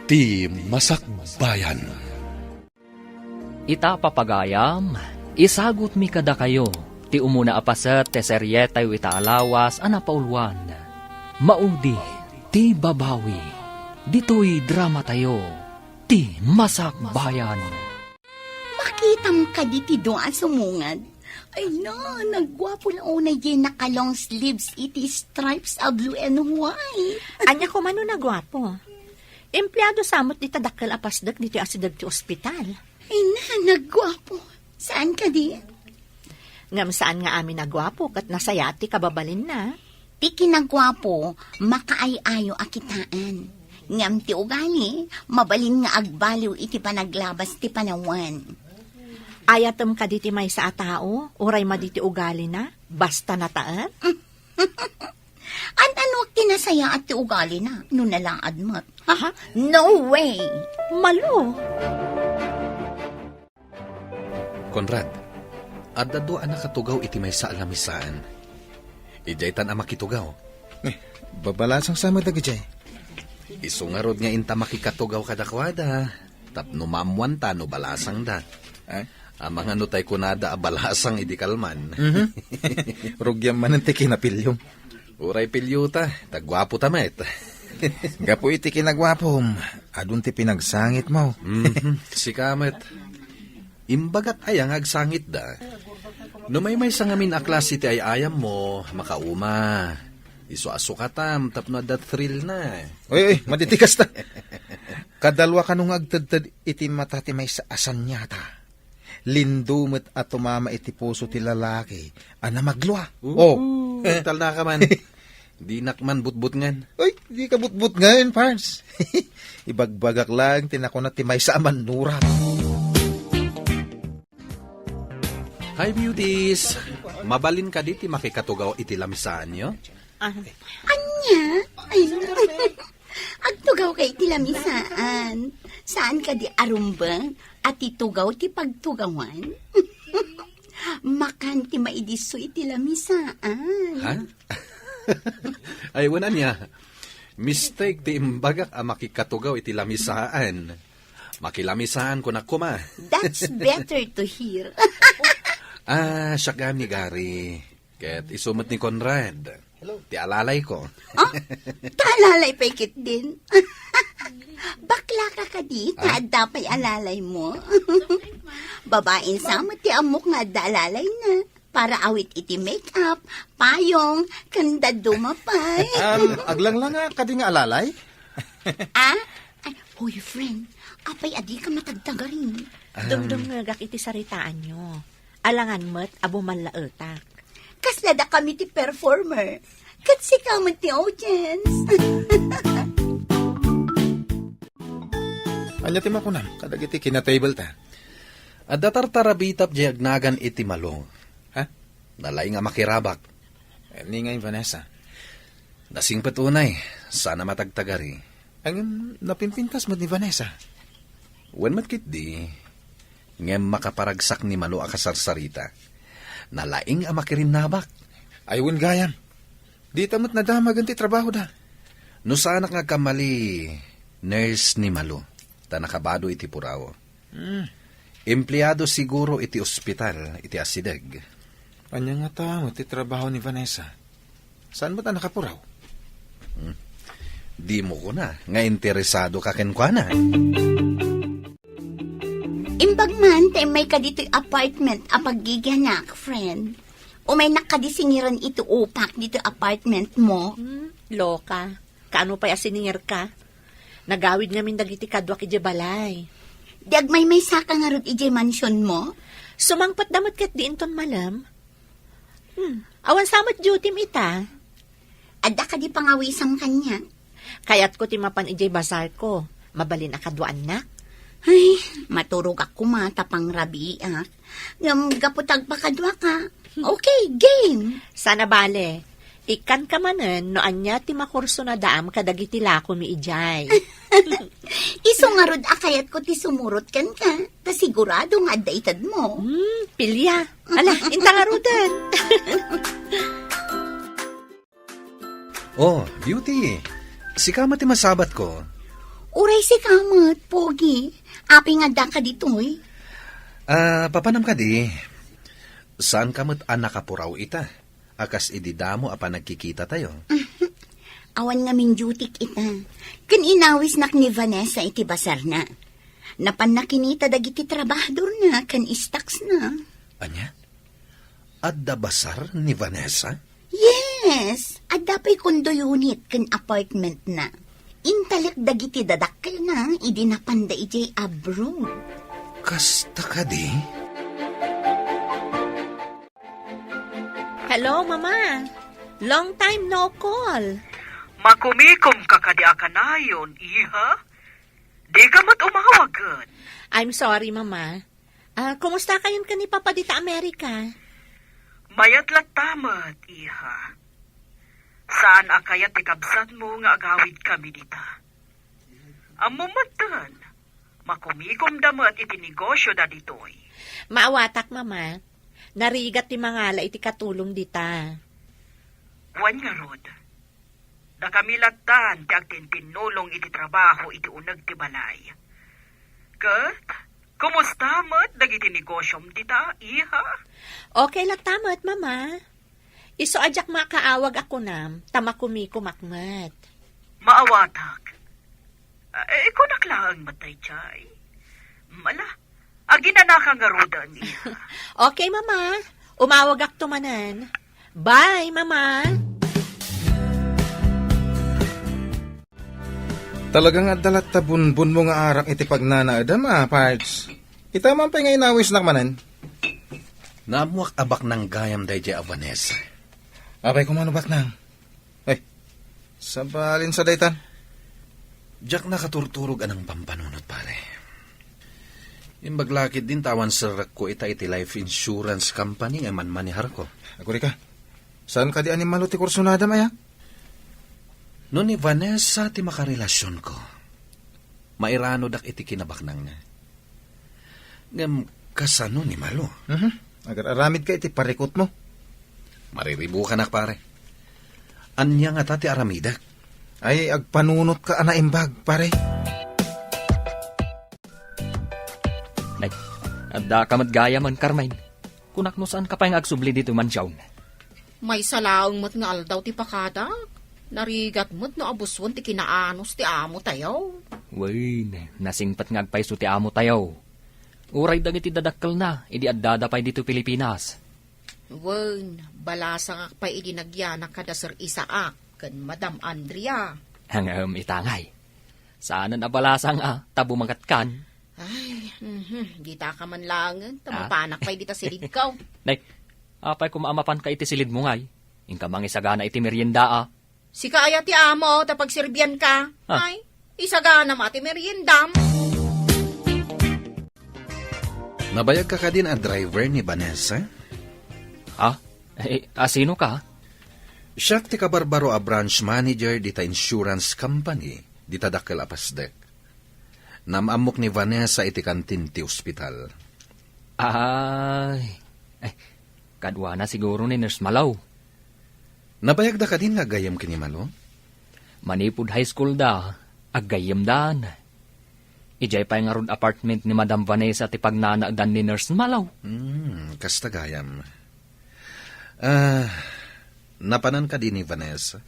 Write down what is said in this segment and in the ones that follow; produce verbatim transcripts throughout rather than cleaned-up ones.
Ti Masakbayan. Ita, papagayam, isagutmi kadakayo ti umuna a paset ti serietayo ita a lawas a napauluan. Maudi ti babawi. Ditoy dramatayo, Ti Masakbayan. Makitam kadi ti dua a sumungad? Ay na, nagguapo la unay diay naka-long sleeves iti stripes a blue and white. Ania koma no nagguapo? Empleado sa met dita dakkel a pasdek ditoy asideg ti ospital. Ay na, nagguapo. Saan kadi? Ngem saan nga amin a guapo ket nasayaat ti kababalinna. Ti kinaguapo, makaay-ayo a kitaen. Ngem ti ugali, mabalin nga agbaliw iti panaglabas ti panawen. Ayatem kadi ti maysa a tao, uray madi ti ugalina, basta nataen? An-anuak ti nasayaat ti ugalina, no nalaad met? Ha? No way! Malo! Conrad, adda dua a nakatugaw iti maysa a lamisaan. Idiaytan a makitugaw. Eh, babalasang sa met dagidiay. Isu ngarud nga inta makikatugaw kadakuada, tapno maammoanta no balasangda. Eh? Amangan no tay kunada a balasang idi kalman. Mhm. Rugiam manen ti kinapiliom. Uray piliota, ta guapota met. Gapu iti kinaguapom, adun ti pinagsangitmo. Mhm, sika met. Imbagak aya nga agsangitda. No maymaysa ngamin a klase ti ay-ayammo, makauma. Isu a sukatam tapno adda thrill na. Oy, oy, madi ti kasta. Kadalua kano nga agtedted iti mata ti maysa a saniata. Lindo met a tumama iti puso ti lalaki a namaglua. Oo, oh. Talna ka man. Dinak man butbutngan. Ay, di ka butbutngan, Pars. Ibagbagak lang ti nakuna ti maysa a mannurat. Hi, beauties! Mabalin kadi ti makikatugaw iti lamisaanyo? Ah. Ania? Ay, agtugaw kay iti lamisaan. Saan kadi a rumbeng a ti tugaw ti pagtugawan? Makan ti maidisso iti lamisaan. Ha? Ay, wen ania. Mistake ti imbagak a makikatugaw iti lamisaan. Makilamisaan ko na koma. That's better to hear. Ah, siak gayam ni Gary. Ket isu met ni Conrad. Hello. Ti alalayko. Ah? Ta alalay pay ketdin? Bakla ka kadi, ta adda pay alalaymo? Babain sa met ti ammok nga adda alalayna. Para awit iti make-up, payong, ken dadduma pay. Um, aglanglanga kadi nga alalay? Ah? Ay, hoy, friend, apay a dika matagtagarin? Um, dumdumngegak iti saritaanyo. Alangan met a bumallaetak. Kasla dakami ti performer. Ket sika met ti audience. Ania ti makunam kadagiti kinatable ta? Adda tartarabitap diay agnagan iti Malo. Ha? Nalaing a makirabak. Eh, ni ngay Vanessa? Nasingpet unay, saan a matagtagari. Ngem napimpintas met ni Vanessa. Wen met ketdi, ngem makaparagsak ni Malo a kasarsarita. Nalaing a makirinnabak. Ay, wen gayam. Dita met nadamagen ti trabahoda. No saanak nga agkamali, nurse ni Malo, ta nakabado iti puraw. Hmm. Empleado siguro iti ospital iti asideg. Ania ngata met ti trabaho ni Vanessa? Saan met a nakapuraw? Hmm. Dimo kuna nga interesado ka kenkuana. Imbag man ta immay ka ditoy apartment a paggigianak, friend. Umaynak kadi singiran iti upak ditoy apartment mo? Hmm, loka. Kaano pay a siningirka? Nagawid ngamin dagiti kaduak idiay balay. Di agmaymaysa ka ngarud idiay mansion mo? Sumangpet da met ket di inton malem. Hmm, awan sa met duty-m ita. Adda kadi pangawisam kaniak? Kayatko ti mapan idiay bazar ko. Mabalin a kaduaannak. Ay, maturogak koma ta pangrabiiak. Ngem gapu ta agpakaduaka. Okay, game. Saan a bale. Ikkanka manen no ania ti makurso nadaam kadagiti lakomi idiay. Isu ngarud a kayatko ti sumurot kenka, ta sigurado nga adda itedmo. Hmm, pilia. Ala, inta ngaruden. Oh, Beauty. Sika met ti masabatko. Uray sika met, Pogi. Apay nga addaka ditoy? Ah, papanam kadi, saanka met a nakapuraw ita, a kas idi damo a panagkikitatayo. Awan ngamin dutyk ita. Ken inawisnak ni Vanessa iti basarna. Napanna kinita dagiti trabahadorna ken stocks-na. Ania? Adda basar ni Vanessa? Yes, adda pay condo unit ken apartment-na. Intalek dagiti dadakkelna idi napanda idiay abroad. Kasta kadi? Hello, Mama. Long time no call. Makumikom ka kadi a kanayon, iha? Di ka met umawagen. I'm sorry, Mama. Ah, kumusta kayon ken ni Papa dita Amerika? Mayat latta met, iha. Saan a kayat ti kabsatmo nga agawid kami dita. Ammom metten, makumikomda met iti negosyoda ditoy. Maawatak, Mama. Narigat ti mangala iti katulong dita. Wen ngarud, dakami lattan ti agtintinnulong iti trabaho iti uneg ti balay. Ket, kumusta met dagiti negosyom dita, iha? Okay latta met, Mama. Isu a diak makaawag a kunam, ta makumikomak met. Maawatak. Eh, kunak laeng met daydiay. Mala, aginanaka ngaruden, iha. Okay, Mama. Umawagakto manen. Bye, Mama. Talaga nga adda latta bunbunmo nga arak iti pagnanaedam, a, Pards. Ita man pay nga inawisnak manen. Naammoak a baknang gayam daydiay a Vanessa. Apay koma no baknang? Ay, sabalin sa daytan. Diak nakaturturog a nangpampanunot, pare. Imbag la ketdin ta awan serrekko ita iti life insurance company nga manmaneharko. Agurika, saan kadi a ni Malo ti kursunadam aya? No ni Vanessa ti makarelasionko, mairanodak iti kinabaknangna. Ngem kasano ni Malo? Mhm. Agar-aramidka iti parikutmo. Mariribukanak, pare. Ania ngata ti aramidek? Ay, agpanunotka a naimbag, pare. Nay, addaka met gayamen, Carmen. Kunak no saanka pay nga agsubli ditoy mansion. Maysa laeng met nga aldaw ti pakadak. Narigat met no abusuen ti kinaanus ti amo tayo. Wen, nasingpet nga agpayso ti amo tayo. Uray dagiti dadakkelna, idi addada pay ditoy Pilipinas. Wen, balasangak pay idi nagyanak kada Sir Isaac ken Madam Andrea. Ngem itangay. Saanen a balasang a, ta bumangatkan. Ay, mhm, dita ka man laengen, ta Ah? mapanak pay dita silidko. Nay, apay koma a mapanka iti silidmo ngay? Inka mangisagana iti merienda a. Sika aya ti amo, ta pagserbianka. Ah. Ay, isagana ma ti meriendam. Nabayagka kadin a driver ni Vanessa? Ha? Eh, asino ka? Siak ti kabarbaro a branch manager dita insurance company, dita dakkel a pasdek. Naam-ammok ni Vanessa iti kantin ti ospital. Ay, eh, kaduana siguro ni Nurse Malo. Nabayagda kadin nga aggayem ken ni Malo? Manipud high school da, aggayyemdan. Idiay pay ngarud apartment ni Madam Vanessa ti pagnanaedan ni Nurse Malo. Hmm, kasta gayam. Ah, napanan kadi ni Vanessa?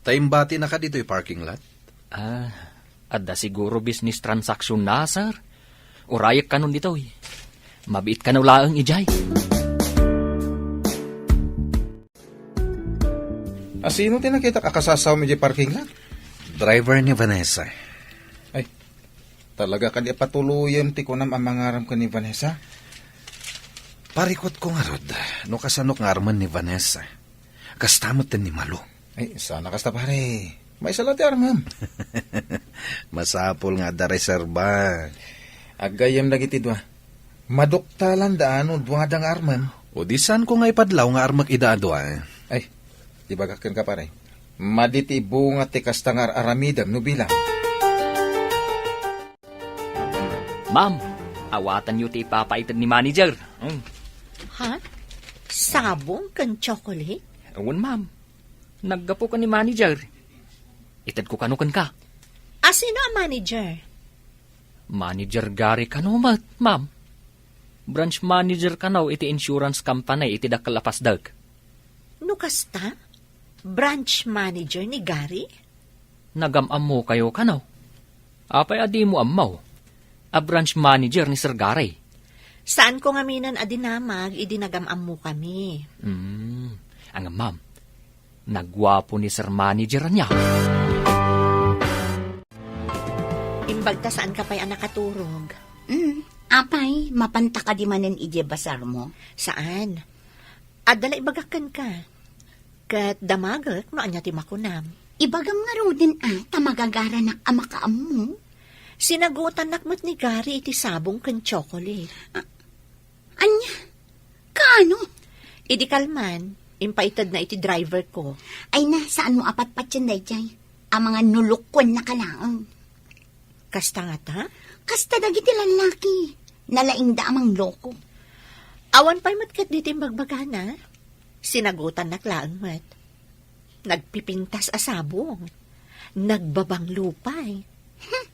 Ta imbatinaka ditoy parking lot? Ah, adda siguro business transaction na, sir. Urayek kanon ditoy. Mabiit kano laeng idiay. Asino ti nakitak a kasasawam idiay parking lot? Driver ni Vanessa. Ay, talaga kadi a patuloyen ti kunam a mangaram ken ni Vanessa? Parikutko ngarud, no kasanok nga armen ni Vanessa. Kasta met ken ni Malo. Ay, sana kasta, pare. Maysa la ti armem. Masapul nga adda reserba. Aggayem dagiti dua. Maduktalan da ano duada nga armem. O di saan ko nga ipadlaw nga armek ida a dua. Ay, di bagak ken ka, pare. Madi ti bunga ti kasta nga ar-aramidem no bilang. Ma'am, awatanyo ti ipapaited ni manager. Mm. Ha? Sabong ken chocolate? Wen, ma'am. Naggapu ken ni manager. Itedko kano kenka. A sino a manager? Manager Gary kano met, ma'am. Branch manager kano iti insurance company iti dakkel a pasdek. No kasta, branch manager ni Gary? Nagam-ammokayo kano? Apay a dimo ammo? A branch manager ni Sir Gary. Saanko ngaminen a dinamag idi nagam-ammokami. Hmm, ngem ma'am, naguapo ni Sir Manager ania. Imbagta saanka pay a nakaturog. Hmm, apay, mapanta kadi manen idiay basarmo? Saan. Adda la ibagak kenka. Ket damagek no ania ti makunam. Ibagam ngaruden a ta magagaranak a makaammo. Sinagutannak met ni Gary iti sabong ken chocolate. A-, ania? Kaano? Idi kalman, impaitedna iti driver ko. Ay na, saanmo a patpatien daydiay? Amangan no lokuennaka laeng. Kasta ngata? Kasta dagiti lallaki. Nalaingda a mangloko. Awan pay met ketdi ti imbagbagana. Sinagutannak laeng met. Nagpipintas a sabong. Nagbabanglo pay. Hmm.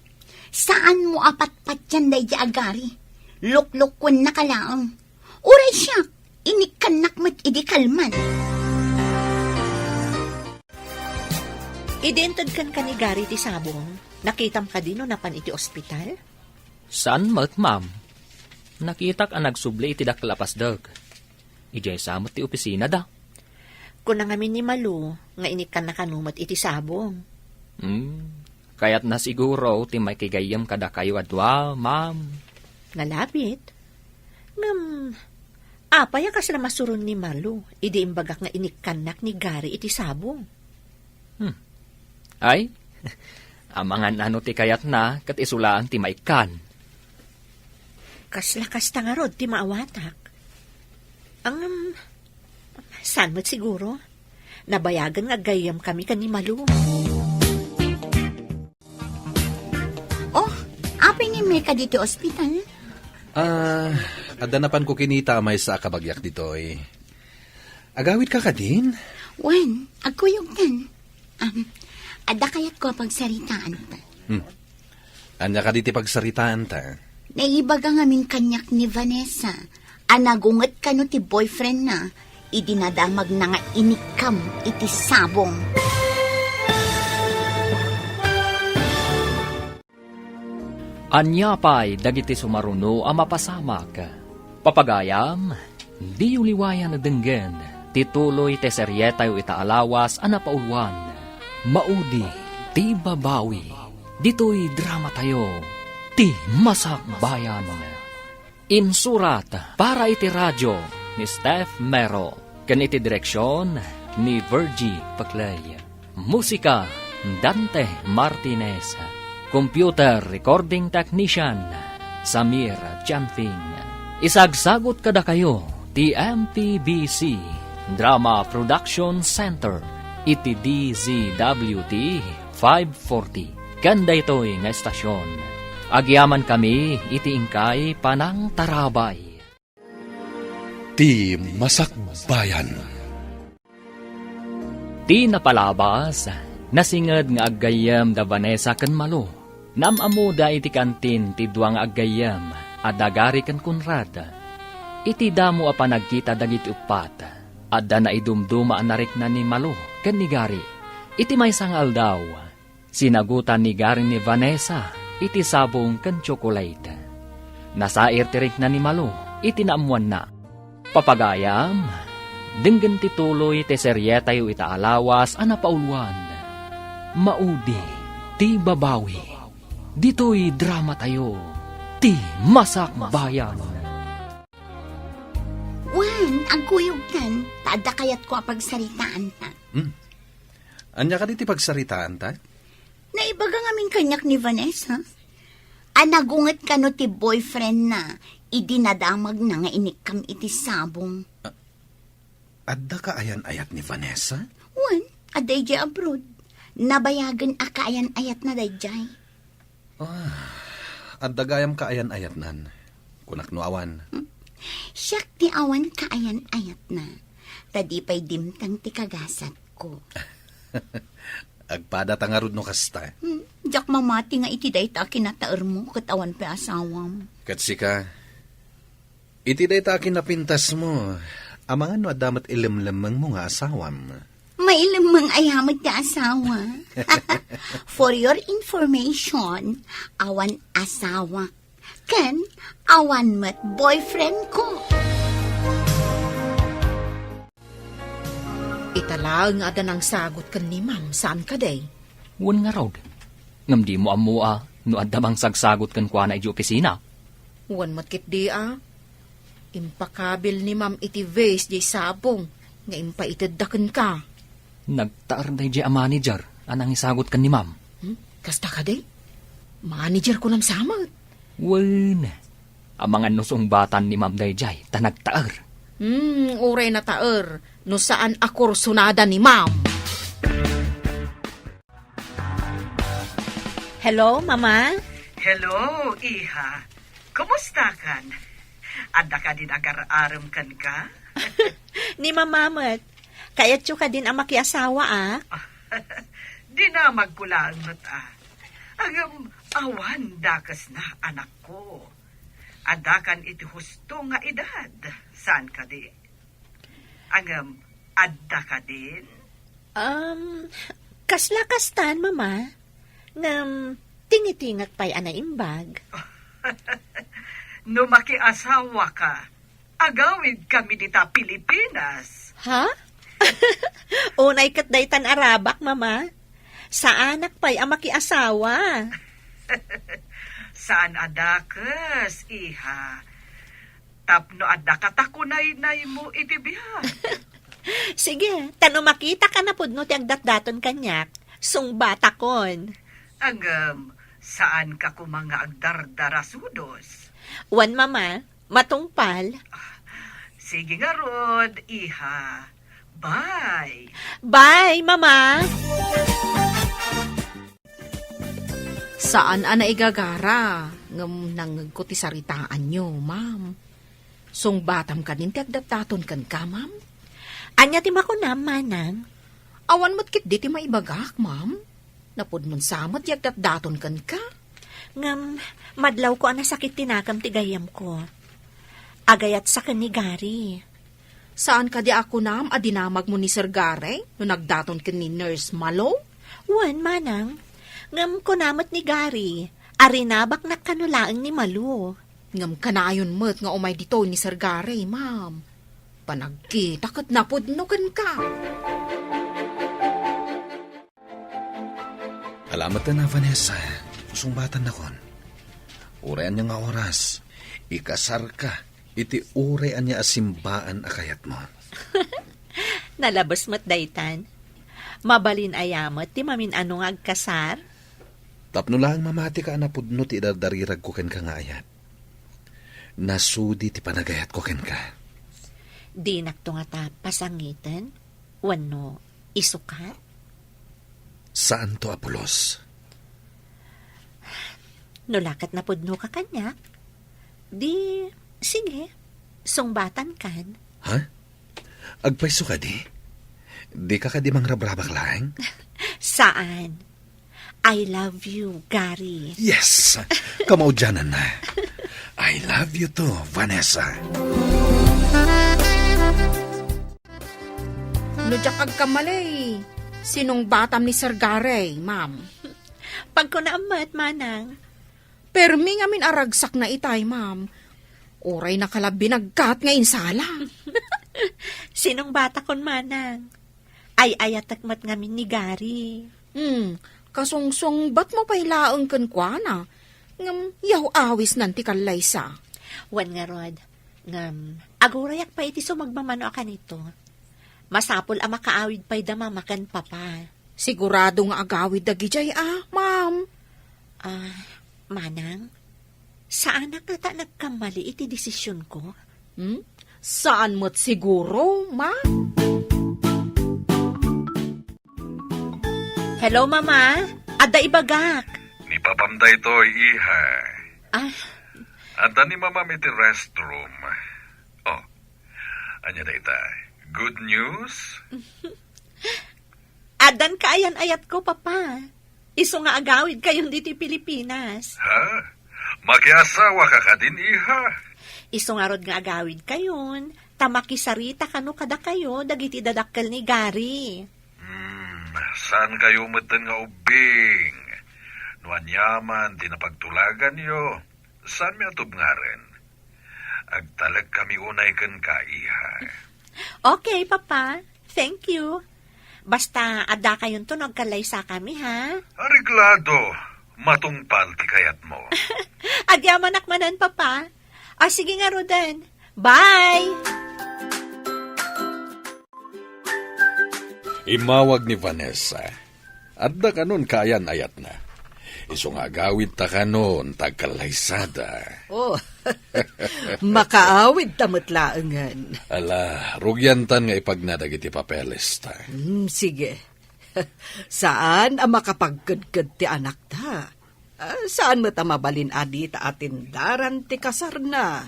Saanmo a patpatien daydiay a Gary? Loklokuennaka laeng. Uray siak, inikkannak met idi kalman. Idi inted kenka ni Gary ti sabong, nakitam kadi no napan iti ospital? Saan met, ma'am. Nakitak a nagsubli iti dakkel a pasdek. Idiay sa met ti opisinada. Kuna ngamin ni Malu nga inikkanna kano met iti sabong. Hmm, kayatna siguro ti makigayyem kadakayo a dua, ma'am. Nalabit. Ngem, apay a kasla masuron ni Malu idi imbagak nga inikkannak ni Gary iti sabong? Hmm. Ay, amangan ano ti kayatna, ket isu laeng ti maikkan. Kasla kasta ngarud ti maawatak. Ngem, saan met siguro? Nabayagen nga aggayyemkami ken ni Malu. Oh, apay nga immay kadi ti ospital? Ah, adda napanko kinita a maysa a kabagiak ditoy. Agawidka kadin? Wen, agkuyogtan. Am, adda kayatko a pagsaritaanta. Hmm. Ania kadi ti pagsaritaanta? Naibaga ngamin kaniak ni Vanessa a nagunget kano ti boyfriendna idi nadamagna nga inikkam iti sabong. Ania pay dagiti sumaruno a mapasamak? Papagayam, diyo liwayan a denggen ti tuloy ti serietayo ita a lawas a napauluan, Maudi ti Babawi, ditoy dramatayo, Ti Masakbayan. Insurat para iti radio ni Steph Mero, ken iti direksion ni Virgie Paclay. Musika, Dante Martinez. Computer recording technician, Samir Chanfing. Isagsagut kadakayo ti M P B C Drama Production Center iti D Z W T five forty. Ken daytoy nga estasion, agyamankami iti inkay panangtarabay. Ti Masakbayan. Ti napalabas, nasinged nga aggayyem da Vanessa ken Malu. Naam-ammoda iti kantin ti dua nga aggayyem a da Gary ken Conrad. Iti damo a panagkita dagiti uppat, adda naidumduma a narikna ni Malu ken ni Gary. Iti maysa nga aldaw, sinagutan ni Gary ni Vanessa iti sabong ken tsokolate. Nasair ti rikna ni Malu iti naammoanna. Papagayam, denggen ti tuloy ti serietayo ita a lawas a napauluan, Maudi ti Babawi. Ditoy dramatayo, Ti Masakbayan. Wen, agkuyogtan, ta adda kayatko a pagsaritaanta. Hmm. Ania kadi ti pagsaritaanta? Naibaga ngamin kaniak ni Vanessa a nagunget kano ti boyfriendna idi nadamagna nga inikkam iti sabong. A-, adda kaayan-ayat ni Vanessa? Wen, adda idiay abroad. Nabayagen a kaayan-ayatna daydiay. Ah, adda gayam kaayan-ayatnan. Kunak no awan. Hmm? Siak ti awan kaayan-ayatna. Ta di pay dimteng ti kagasatko. Agpadata ngarud no kasta. Hmm, diak mamati nga iti dayta a kinataermo ket awan pay asawam. Ket sika, iti dayta a kinapintasmo, amangan no adda met ilemlemmengmo nga asawam. Mailemmeng aya met ti asawa. For your information, awan asawa. Ken awan met boyfriend ko. Ita laeng nga adda nangsagot ken ni Ma'am, saan kadi? Wen ngarud. Ngem dimo ammo a no adda mangsagsagot kenkuana idiay opisina? Wen met ketdi a. Impakabil ni Ma'am iti vase diay sabong nga impaitedda kenka. Nagtaer daydiay a manager a nangisagot ken ni Ma'am. Hmm? Kasta kadi? Manager ko namsamet. Wen, amangan no sungbatan ni Ma'am daydiay ta nagtaer. Hmm, uray nataer no saan a kursonada ni Ma'am. Hello, Mama? Hello, iha. Kumustakan? Adda kadin agar-arem kenka? Ni Mama met. Kayatyo kadin a makiasawa, a? Dinamagko laeng met, a. Ngem, awan dakesna, anakko. Addakan iti husto nga edad, saan kadi? Ngem, adda kadin? Um, kasla kastan, Mama. Ngem, tingitingak pay a naimbag. No makiasawaka, agawidkami dita Pilipinas. Ha? Unay ket daytan a rabak, Mama. Saanak pay a makiasawa. Saan a dakes, iha. Tapno adda katakunaynaymo iti biag. Sige, ta no makitaka napudno ti agdatdaton kaniak, sungbatakon. Ngem, saanka koma nga agdardarasudos? Wen, Mama, matungpal. Sige ngarud, iha. Bye. Bye, Mama. Saan a naigagara, ngem nangngegko ti saritaanyo, Ma'am. Sungbatam kadin ti agdatdaton kenka, Ma'am? Ania ti makunam, Manang? Awan met ketdi ti maibagak, Ma'am. Napudnon sa met ti agdatdaton kenka. Ngem, madlawko a nasakit ti nakam ti gayyemko. Agayatsa ken ni Gary. Saan kadi a kunam a dinamagmo ni Sir Gary no nagdaton ken ni Nurse Malo? Wen, Manang. Ngem kuna met ni Gary, a rinabaknak kano laeng ni Malo. Ngem kanayon met nga umay ditoy ni Sir Gary, Ma'am. Panagkita ket napudno kenka. Ala met a, Vanessa, sungbatannakon. Uray ania nga oras, ikasarka iti uray ania a simbaan a kayatmo. Nalabes met daytan. Mabalin aya met ti mamin-ano nga agkasar? Tapno laeng mamatika a napudno ti idardariragko kenka nga ayat. Nasudi ti panagayatko kenka. Dinakto ngata pasangiten wenno isukat? Saanto a pulos. No la ket napudnoka kaniak, di, sige, sungbatankan. Ha? Agpayso kadi? Dika kadi mangrabrabak laeng? Saan. I love you, Gary. Yes! Kamaudiananna. I love you too, Vanessa. No diak agkamali, sinungbatam ni Sir Gary, Ma'am. Pagkunaam met, Manang. Permi ngamin a ragsakna itay, Ma'am. Uray nakalabi nagkat nga insala. Sinungbatakon, Manang. Ay-ayatek met ngamin ni Gary. Hmm, kasungsungbatmo pay laeng kenkuana. Ngem yaw-awisnan ti kallaysa. Wen ngarud, ngem agurayak pay iti sumagmamano a kanito. Masapul a makaawid pay da Mama ken Papa. Sigurado nga agawid dagidiay a, Ma'am. Ah, Manang, saanak ngata nagkammali iti desisionko? Hmm? Saan met siguro, Ma'am? Hello, Mama. Adda ibagak. Ni Papam daytoy, iha. Ah. Adda ni Mamam iti restroom. Oh, ania dayta? Good news? Addan kaayan-ayatko, Papa. Isu nga agawidkayon ditoy Pilipinas. Ha? Makiasawaka kadin, iha? Isu ngarud nga agawidkayon, ta makisarita kano kadakayo dagiti dadakkel ni Gary. Hmm, saankayo metten nga ubbing? No aniaman ti napagtulaganyo, saanmi a tubngarem. Agtalek kami unay kenka, iha. Okay, Papa. Thank you. Basta, addakayonto no agkallaysakami, ha? Areglado. Matungpal ti kayatmo. Agyamanak manen, Papa. O, sige ngaruden. Bye! Immawag ni Vanessa. Adda kanon kaayan-ayatna. Isu nga agawidta kanon ta agkallaysada. Oh, makaawidta met laengen. Ala, rugiantan nga ipagna dagiti papelesta. Hmm, sige. Saan a makapagkedked ti anakta. Ah, saan met a mabalin a dita atendaran ti kasarna?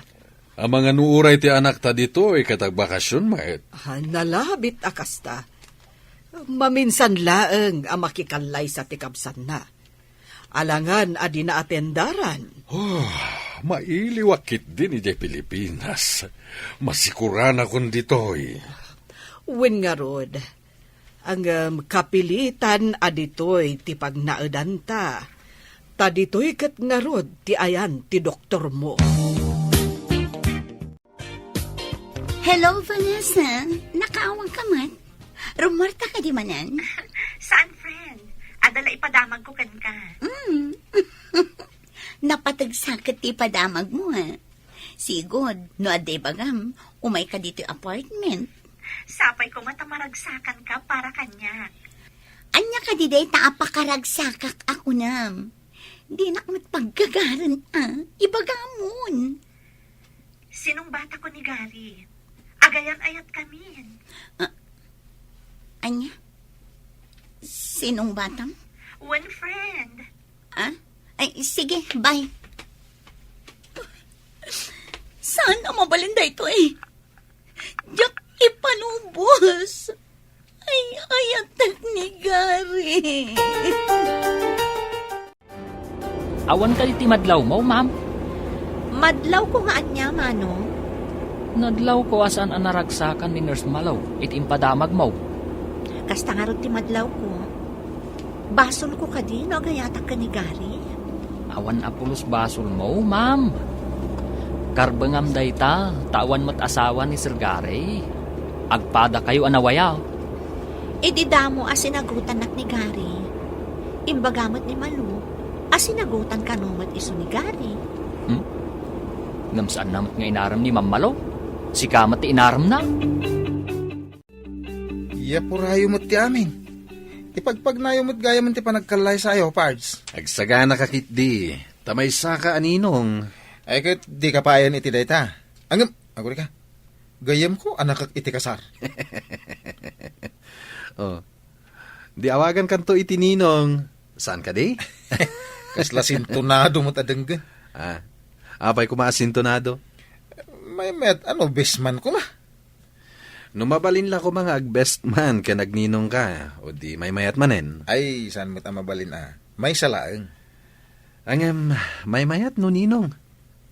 Amangan no uray ti anakta ditoy ket agbakasyon met. Ah, nalabit a kasta. Maminsan laeng a makikallaysa ti kabsanna. Alangan a dina atendaran. Oh, mailiwak ketdin idiay Pilipinas. Masikuranakon ditoy. Wen ngarud, ngem kapilitan a ditoy ti pagnaedanta. Ta ditoy ket ngarud ti ayan ti doktormo. Hello, Vanessa. Nakaawagka met? Rummuarta kadi manen? Saan, friend? Adda la ipadamagko kenka. Mm. Napateg sa ket ti ipadamagmo, ha? Sigud, no adda ibagam, umayka ditoy apartment. Sapay koma ta maragsakanka para kaniak. Ania kadi dayta a pakaragsakak a kunam? Dinak met paggagaren a, ibagamon. Sinungbatakon ni Gary. Agayan-ayatkamin. Ah, ania? Sinungbatam? One friend. Ah? Ay, sige, bye. Saan a mabalin daytoy? Diak ipanubos. Ay, ayatek ni Gary. Awan kadi ti madlawmo, ma'am? Madlawko nga ania, Manong? Nadlawko a saan a naragsakan ni Nurse Malo iti impadamagmo. Kasta ngarud ti madlawko. Basolko kadi no agayatak ken ni Gary? Awan a pulos basolmo, ma'am. Karbengam dayta, ta awan met asawa ni Sir Gary. Agpadakayo a nawaya. Idi damo a sinagutannak ni Gary, imbaga met ni Malo a sinagutan kano met isu ni Gary. Hmm? Ngem saanna met nga inarem ni Ma'am Malo? Sika met ti inaremna. Yapurayo met ti amin. Ipagpagnayo met gayam ti panagkallaysayo, Pards. Agsaganaka ketdi, ta maysaka a ninong. Ay ket dika payen iti dayta. Ngem, agurika. Gayyemko a nakek iti kasar. Oh. Di awagankanto iti ninong. Saan kadi? Kasla sintonado met a denggen. Ah. Apay koma a sintonado? Maymayat a no best man koma. No mabalin la koma nga ag-best man ken agninongka, o di maymayat manen. Ay, saan met a mabalin a? Maysa laeng. Ngem, maymayat no ninong.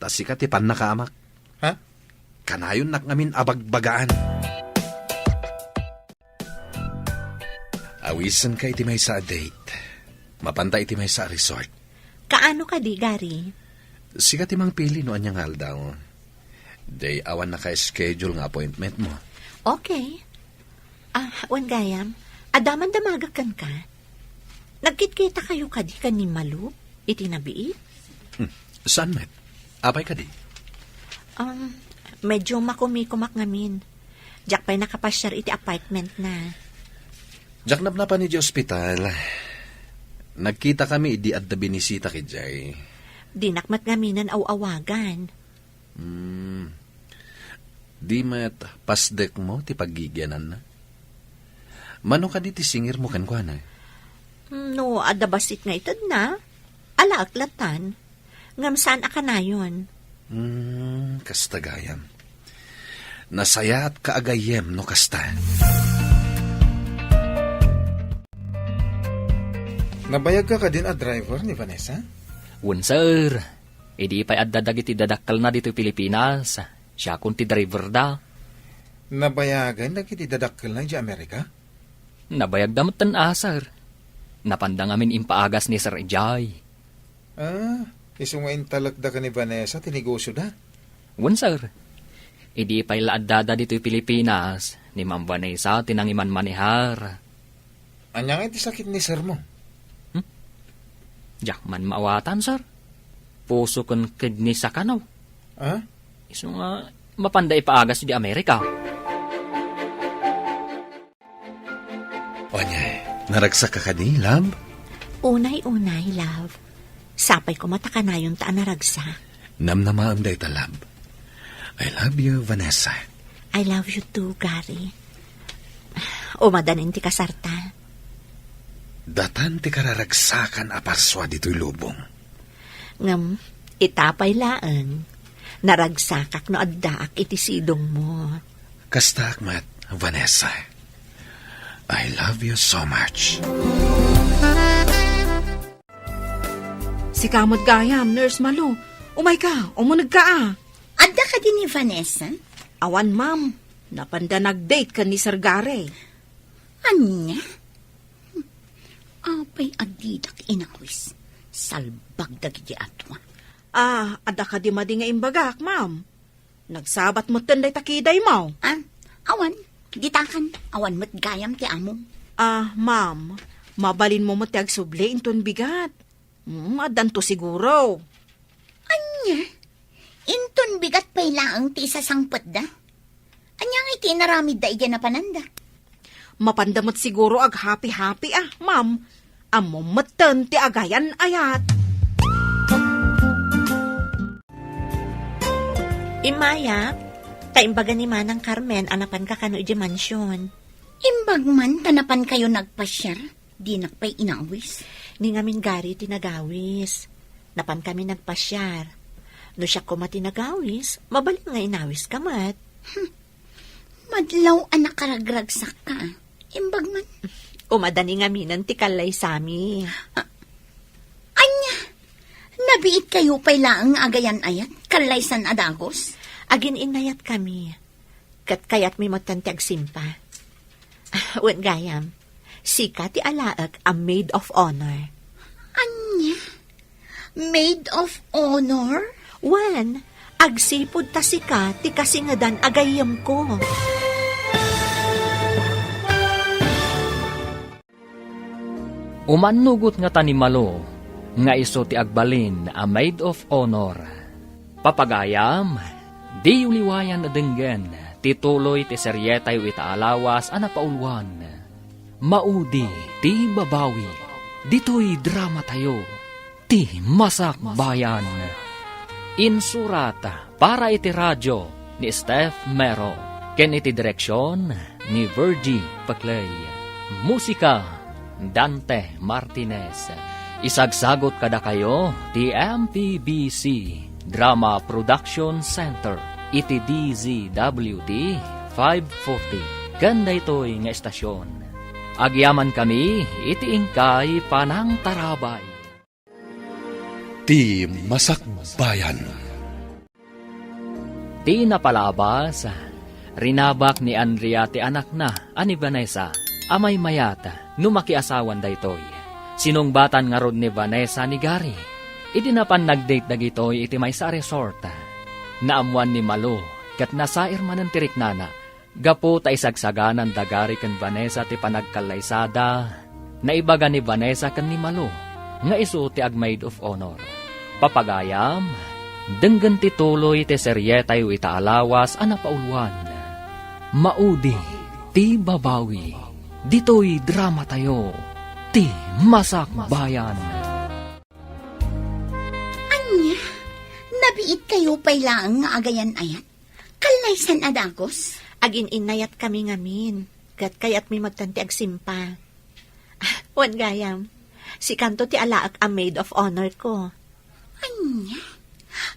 Ta sika ti pannakaamak. Ha? Kanayonnak ngamin a bagbagaan. Awisenka iti maysa a date. Mapanta iti maysa a resort. Kaano kadi, Gary? Sika ti mangpili no ania nga aldaw. Day awan naka-schedule nga appointment mo. Okay. Ah, wen gayam, adda man damagek kenka. Nagkitkitakayo kadi ken ni Malu iti nabiit? Hmm, saan met? Apay kadi? Um, medyo makumikumak ngamin. Diak pay nakapasiar iti apartment na. Diak napnapan idiay ospital. Nagkita kami idi adda binisita idiay. Dinak met ngaminen aw-awagan. Hmm. Di met pasdek mo ti paggigiananna? Mano kadi ti singir mo kenkuana? Hmm, no adda bassit nga itedna, alaek latan. Ngem saan a kanayon. Hmm, kasta gayam. Nasayaat ka a gayyem no kasta. Nabayagka kadin a driver ni Vanessa? Wen, sir. Idi pay adda dagiti dadakkelna ditoy Pilipinas, siakon ti driverda. Nabayagen dagiti dadakkelna idiay Amerika? Nabayagda metten a, sir. Napanda ngamin impaagas ni Sir idiay. Ah, isu nga intalekda ken ni Vanessa ti negosioda? Wen, sir. Idi pay la addada ditoy Pilipinas, ni Ma'am Vanessa ti nangimanmanehar. Ania nga iti sakit ni sir mo? Hmm? Diak man maawatan, sir. Puso ken kidney sa kanaw. Ah? Isu nga mapanda ipaagas idiay Amerika. Ania, naragsak ka kadi, love? Unay-unay, love. Sapay koma ta kanayonta a naragsak. Namnamaem dayta, love. I love you, Vanessa. I love you too, Gary. Umadanin ti kasarta. Datan ti kararagsakan a parsua ditoy lubong. Ngem, ita pay laeng, naragsakak no addaak iti sidongmo. Kastaak met, Vanessa. I love you so much. Sika met gayam, Nurse Malu. Umayka, umunegka a. Adda kadi ni Vanessa? Awan, ma'am. Napanda nag-date ken ni Sir Gary. Ania? Apay a didak inawis? Salbag dagiti atua. Ah, adda kadi madi nga imbagak, ma'am? Nagsabat metten dayta kidaymo. Ah, awan. Ditakan, awan met gayam ti amom. Ah, ma'am, mabalinmo met ti agsubli inton bigat. Hmm, addanto siguro. Ania? Inton bigat pay laeng ti isasangpetda? Ania nga iti inaramidda idiay napananda? Mapanda met siguro aghapi-hapi a, ma'am. Ammom metten ti agayan-ayat. Immayak, ta imbaga ni Manang Carmen a napanka kano idiay mansion. Imbag man ta napankayo nagpasiar, dinak pay inawis. Ni ngamin Gary ti nagawis. Napankami nagpasiar. No siak koma ti nagawis, mabalin nga inawiska met. Hmm. Madlaw a nakaragragsakka. Imbag man. Umadani ngaminen ti kallaysami. Ah, ania? Nabiitkayo pay laeng nga agayan-ayat, kallaysan a dagus? Agin-innayatkami. Ket kayatmi metten ti agsimpa. Wen gayam, sika ti alaek a maid of honor. Ania? Maid of honor? Wen, agsipud ta sika ti kasingedan a gayyemko. Umannugot ngata ni Malo nga isu ti agbalin a maid of honor. Papagayam, diyo liwayan a denggen ti tuloy ti serietayo ita a lawas a napauluan. Maudi ti babawi. Ditoy dramatayo, ti Masakbayan. Insurat para iti radio ni Steph Mero, ken iti direksion ni Virgie Paclay. Musika, Dante Martinez. Isagsagot kadakayo ti M P B C Drama Production Center iti D Z W T five forty ken daytoy nga estasion. Agyamankami iti inkay panangtarabay. Ti Masakbayan. Ti napalabas, rinabak ni Andrea ti anakna a ni Vanessa a maymayat no makiasawan daytoy. Sinungbatan ngarud ni Vanessa ni Gary. Idi napan nag-date dagitoy iti maysa a resort, naammoan ni Malo ket nasair manen ti riknana. Gapu ta isagsagananda Gary ken Vanessa ti panagkallaysada, naibaga ni Vanessa ken ni Malo nga isu ti ag-maid of honor. Papagayam, denggen ti tuloy ti serietayo ita a lawas a napauluan. Maudi ti babawi. Ditoy dramatayo, ti Masakbayan. Ania? Nabiitkayo pay laeng nga agayan-ayat? Kallaysan a dagus? Agin-innayatkami ngamin, ket kayatmi metten ti agsimpa. Wen gayam, sikanto ti alaek a maid of honor ko. Ania?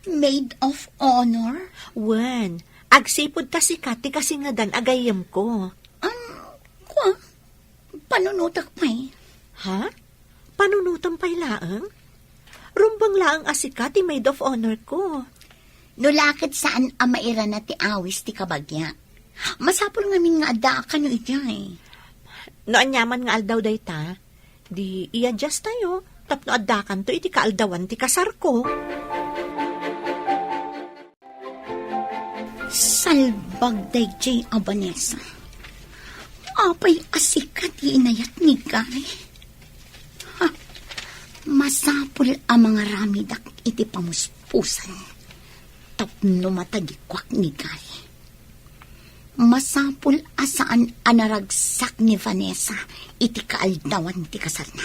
Maid of honor? Wen, agsipud ta sika ti kasingedan a gayyemko. Am, kua, panunotek pay. Ha? Panunotem pay laeng? Rumbeng laeng a sika ti maid of honor ko. No la ket saan a mairana ti awis ti kabagia, masapul ngamin nga addaak kano idiay. No aniaman nga aldaw dayta, di i-adjust tayo tapno addakanto iti kaaldawan ti kasarko. Salbag daydiay a Vanessa. Apay a sika ti inayat ni Gary? Ha? Masapul a mangaramidak iti pamuspusan tapno matagikuak ni Gary. Masapul a saan a naragsak ni Vanessa iti kaaldawan ti kasarna.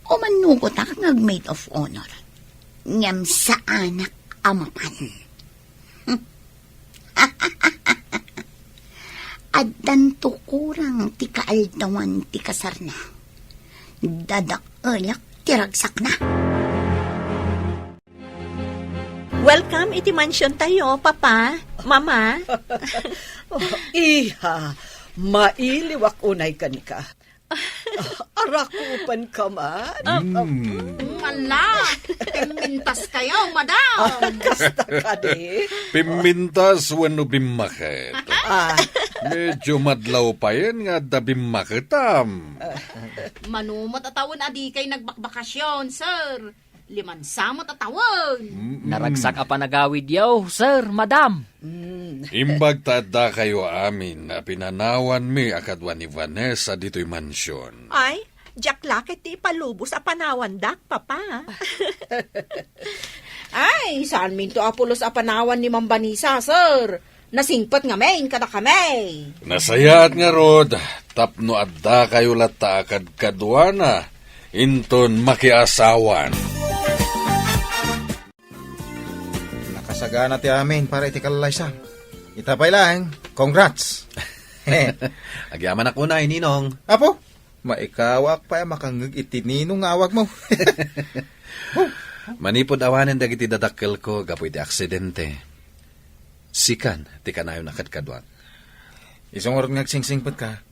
Umanugotak nga ag-maid of honor, ngem saanak a mapan. Addanto kurang ti kaaldawan ti kasarna. Dadaelak ti ragsakna. Welcome iti mansion tayo, Papa, Mama. Oh, iha, mailiwak unay kenka. Arakupanka man? Mm. Ala, pimmintas kayo, madam. Ah, kasta kadi? Pimmintas wenno bimmaket? Ah. Medyo madlaw payen nga adda bimmaketam. Mano met a tawen a dikay nagbakbakasyon, sir. Limansa met a tawen. Mm-mm. Naragsak a panagawidyo, sir, madam. Mm. Imbag ta addakayo amin a pinanawanmi a kadua ni Vanessa ditoy mansion. Ay, diak la ket ti ipalubos a panawandak, Papa. Ay, saanminto a pulos a panawan ni Ma'am Vanessa, sir. Nasingpet ngamin kadakami. Nasayaat ngarud, tapno addakayo latta a kadkaduana inton makiasawan. Nakasagana ti amin para iti kallaysa. Ita pay laeng, congrats. Agyamanak unay, Ninong. Apo, maikawak pay a makangngeg iti Ninong nga awagmo. Manipud awanen dagiti dadakkelko gapu iti aksidente, sikan ti kanayon a kadkaduak. Isu ngarud nga agsingsingpetka,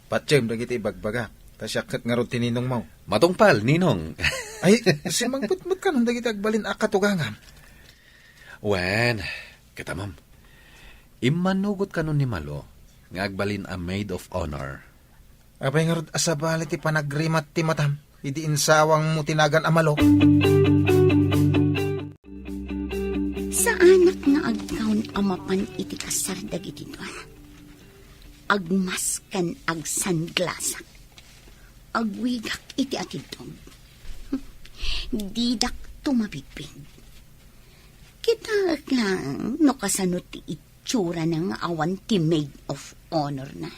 patiem dagiti ibagbagak, ta siak ket ngarud ti ninongmo. Matungpal, Ninong. Ay, simmangpet met kanon dagiti agbalin a katugangam. Wen, kita, ma'am. Immanugot kanon ni Malo nga agbalin a maid of honor. Apay ngarud a sabali ti panagrimat ti matam idi insawangmo ti nagan a Malo? Saanak nga agkaon a mapan iti kasar dagiti dua. Agmask ken agsanglasak. Agwigak iti atiddog. Didak tumabigpig. Kitaek laeng no kasano ti itsurana nga awan ti maid of honor na.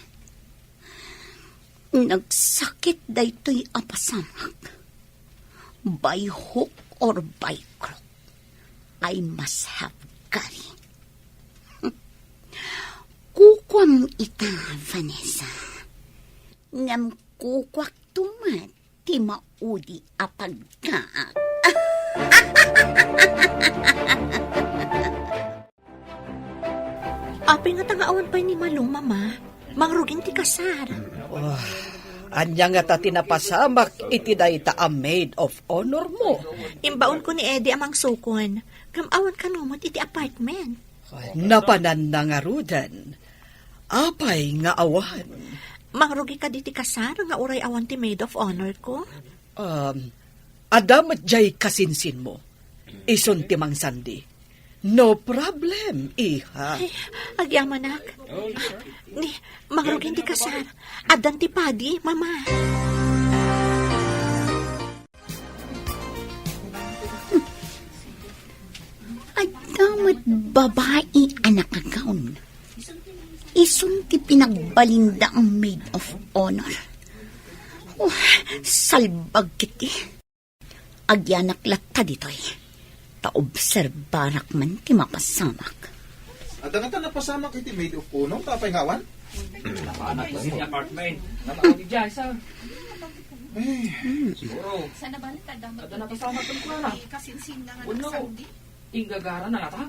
Nagsakit daytoy a pasamak. By hook or by crook, I must have Gary. Kukuam ita, Vanessa. Ngem kukuakto met ti maudi a pagkaak. Apay ngata nga awan pay ni Malo, Mama? Mangrugin ti kasar. Ah, ania ngata ti napasamak iti dayta a maid of honor mo? Imbaonko ni Eddie a mangsukon. Ngem awan kano met iti apartment. Napananna ngaruden. Apay nga awan? Mangrugi kadi ti kasar nga uray awan ti maid of honor ko? Um, adda met diay kasinsinmo. Isun ti mangsandi. No problem, iha. Ay, agyamanak. Ni, mangrugin ti kasar. Addan ti padi, Mama. Adda met babai a nakagawn. Isun ti pinagbalinda a maid of honor. Oh, salbag kiti. Agyanak latta ditoy. Ta obserbarak man ti mapasamak. Adda ngata napasamak iti maid of honor, ta apay nga awan? Napanak iti apartment. Nanaw ni Jai, sir. Ay. Siguro. Adda napasamak ken kuana. Wenno, inggagara na ngata?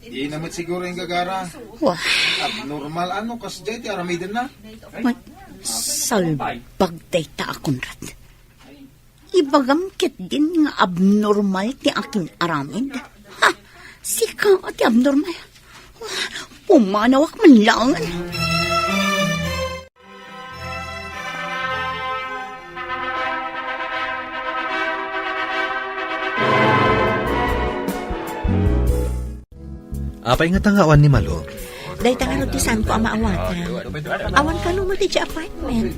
Di na met siguro inggagara. Wah. Abnormal ano, kasdiay ti aramidenna. Ay. Mat- Salbag dayta a Conrad. Ibagam ketdin nga abnormal ti akin-aramid. Ha? Sika ti abnormal. Pumanawak man laeng. Apay ngata nga awan ni Malo? Dayta ngarud ti saanko a maawatan. Awan kano met idiay apartment.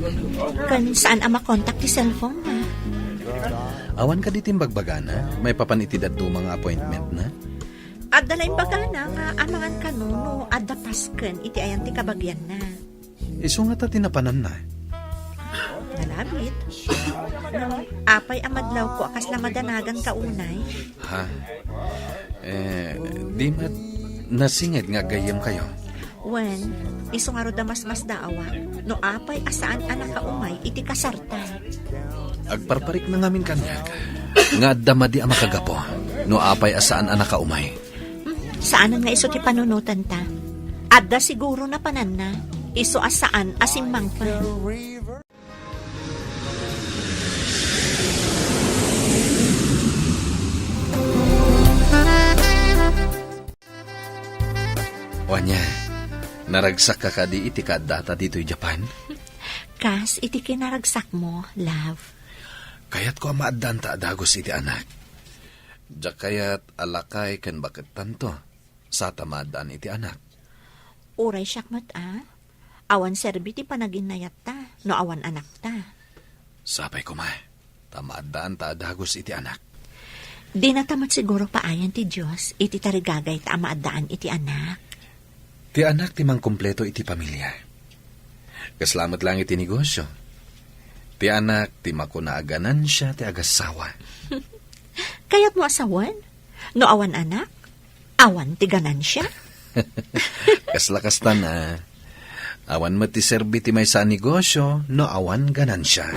Ken saan a makontak ti cellphone na. Awan kadi ti imbagbagana maipapan iti dadduma nga appointment na? Adda la imbagana nga amangan kano no adda pasken iti ayan ti kabagianna. Isu ngata ti napananna. Nalabit. Apay a madlawko a kasla madanagan ka unay? Ha? Eh, di met nasinged nga aggayyemkayo. Wen, isu ngarud a masmasdaawak no apay a saan a nakaumay iti kasarta. Agparparikna ngamin kaniak nga adda madi a makagapu no apay a saan a nakaumay. Hmm, saanen nga isu ti panunotanta. Adda siguro napananna, isu a saan a simmangpet. O ania, naragsakka kadi iti kaaddata ditoy Japan? Kas iti kinaragsakmo, love. Kayatko a maaddaanta a dagus iti anak. Diak kayat a lakay ken bakettanto, sa ta maaddaan iti anak. Uray siak met a, awan serbi ti panaginnayatta no awan anakta. Sapay koma, ta maaddaanta a dagus iti anak. Dinata met siguro paayan ti Dios iti tarigagayta a maaddaan iti anak. Ti anak ti mangkumpleto iti pamilia. Kasla met laeng iti negosio. Ti anak ti makuna a ganansia ti agassawa. Kayatmo a sawen? No awan anak, awan ti ganansia? Kasla kastan a. Awan met ti serbi ti maysa a negosio no awan ganansia.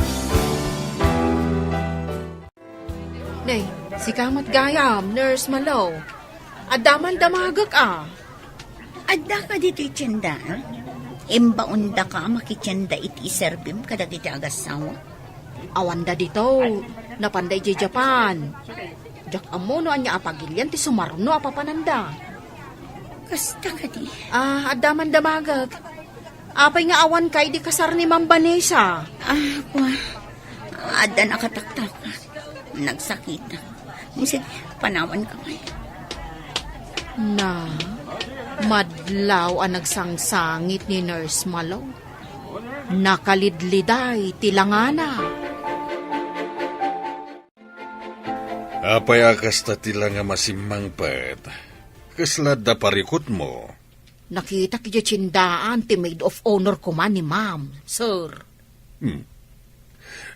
Nay, sika met gayam, Nurse Malo. Adda man damagek a. Adda ka ditoy tienda? Imbaondaka a makitienda iti iserbim kadagiti agassawa? Awanda dito. Napanda idiay Japan. Diak ammo no ania a pagilian ti sumarno a papananda. Kasta kadi? Ah, adda man damagek. Apay nga awan ka idi kasar ni Ma'am Vanessa? Ah, kua. Adda nakataktak. Nagsakit. Sige, panawan ka man. Na, madlaw a nagsangsangit ni Nurse Malo. Nakalidliday ti langana. Apay a kasta ti langa a simmangpet? Kasla adda parikutmo? Nakitak idiay tiendaan ti maid of honor koma ni Ma'am, sir. Hmm.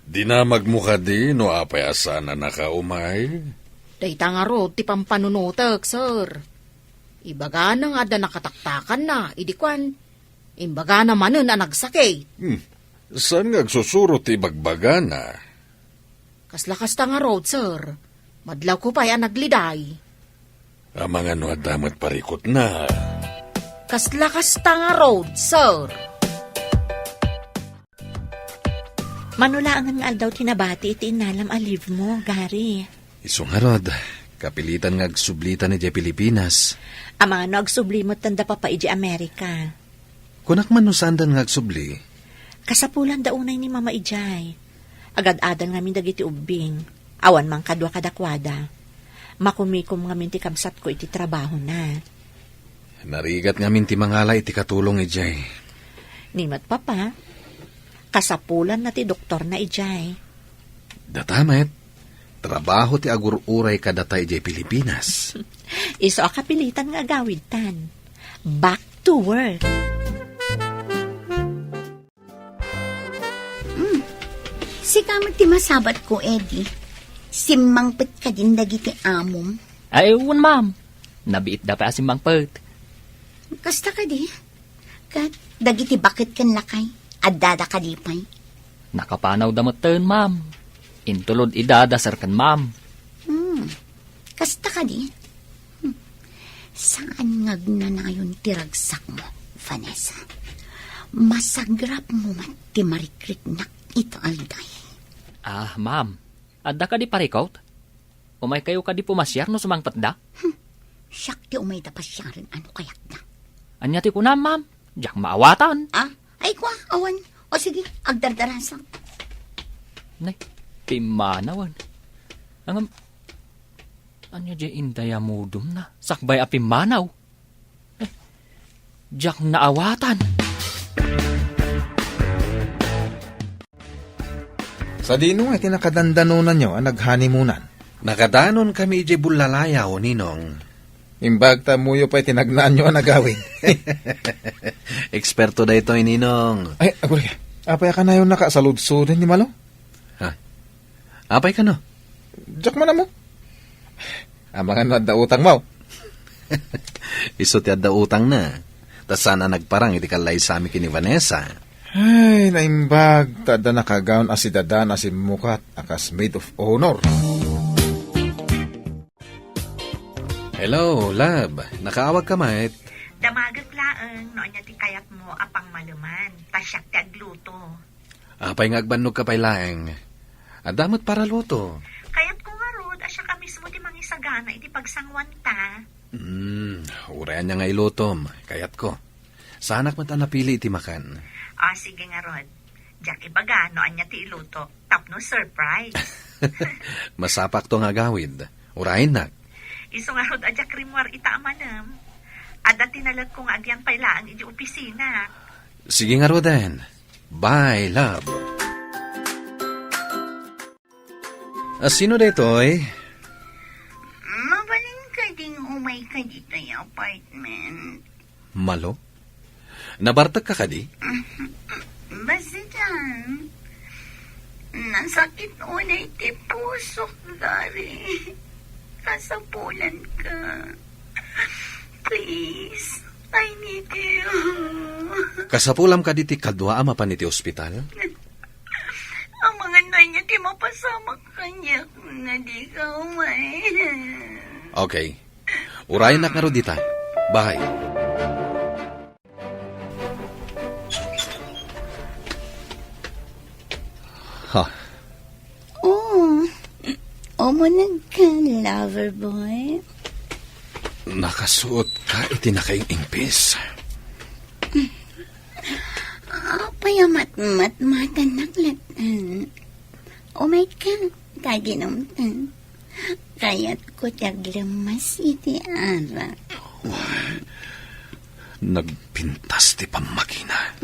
Dinamagmo kadi no apay a saan a nakaumay? Dayta ngarud ti pampanunotek, sir. Ibagana nga adda nakataktakanna, idi kuan, imbagana manen a nagsakit. Hmm. Saan nga agsusuro ti ibagbagana? Kasla kasta ngarud, sir. Madlawko pay a nagliday. Amangan no adda met parikutna. Kasla kasta ngarud, sir. Mano laengen nga aldaw ti nabati iti innalam a leave mo, Gary? Isu ngarud, kapilitan nga agsublitan idiay Pilipinas. Amangan no agsubli metten da Papa idiay Amerika. Kunak man no saandan nga agsubli? Kasapulan da unay ni Mama idiay. Agad-adan ngamin dagiti ubbing. Awan man kadua kadakuada. Makumikom ngamin ti kabsatko iti trabahona. Narigat ngamin ti mangala iti katulong idiay. Ni met Papa, kasapulanna ti doktorna idiay. Data met, trabaho ti agur-uray kadata idiay Pilipinas. Isu a kapilitan nga agawidtan. Back to work. Hmm. Sika met ti masabatko, Eddie. Simmangpet kadin dagiti amom? Ay, wen, ma'am. Nabiitda pay a simmangpet. Kasta kadi? Ket dagiti baket ken lakay, addada kadi pay? Nakapanawda metten, ma'am. Intulod ida da sir ken ma'am. Hmm. Kasta kadi? Hmm. Saan nga agnanayon ti ragsakmo, Vanessa? Masagrapmo met ti marikriknak ita aldaw. Ah, ma'am, adda kadi parikut? Umaykayo kadi pumasiar no sumangpetda? Hmm, siak ti umayda pasiaren no kayatda. Ania ti kunam, ma'am? Diak maawatan. Ah, ay kua, awan. O sige, agdardarasak. Nay, pimmanawan. Ngem, ania diay indayamudumna? Sakbay a pimmanaw. Eh, diak naawatan. Sadino nga iti nakadandanonanyo a naghanemonan? Nakadanonkami idiay Bullalayaw, Ninong. Imbag ta ammoyo pay ti nagnaanyo a nagawid. Eksperto daytoy, Ninong. Ay, aguray. Apay a kanayonnaka a saludsoden ni Malo? Ha? Apay kano? Diak man ammo. Amangan no adda utangmo. Isu ti adda utangna. Ta saan a nagparang iti kallaysami ken ni Vanessa. Ay, naimbag, ta adda nakagaon a sidadan a simmukat a kas maid of honor. Hello, love. Nakaawagka met? Damagek laeng no ania ti kayatmo a pangmaleman. Ta siak ti agluto. Apay nga agbannogka pay laeng? Adda met paraluto. Kayatko ngarud a siak a mismo ti mangisagana iti pagsanguanta. Hmm, uray ania nga ilutom, kayatko. Saanak met a napili iti makan. Ah, sige ngarud. Diak ibaga no ania ti iluto, tapno surprise. Masapakto nga agawid. Urayennak. Isu ngarud a diak rimmuar ita a manem. Adda ti naletko nga agyan pay laeng iti opisina. Sige ngaruden. Bye, love. A, sino daytoy? Mabalin kading umayka ditoy apartment? Malo? Nabartekka kadi? Basta diay. Nasakit unay ti pusok, Gary. Kasapulanka. Please, I need you. Kasapulam kadi ti kadua a mapan iti ospital? Amangan no ania ti mapasamak kaniak nga dika umay. Okay. Urayennak ngarud dita. Bye. Ha? Oh, umunegka, lover boy. Nakasuot ka iti nakaing-ingpis. Apay a matmatmatannak latta? Umayka, ta aginumta. Kayatko ti aglemmas iti arak. Nagpintas ti pammagina.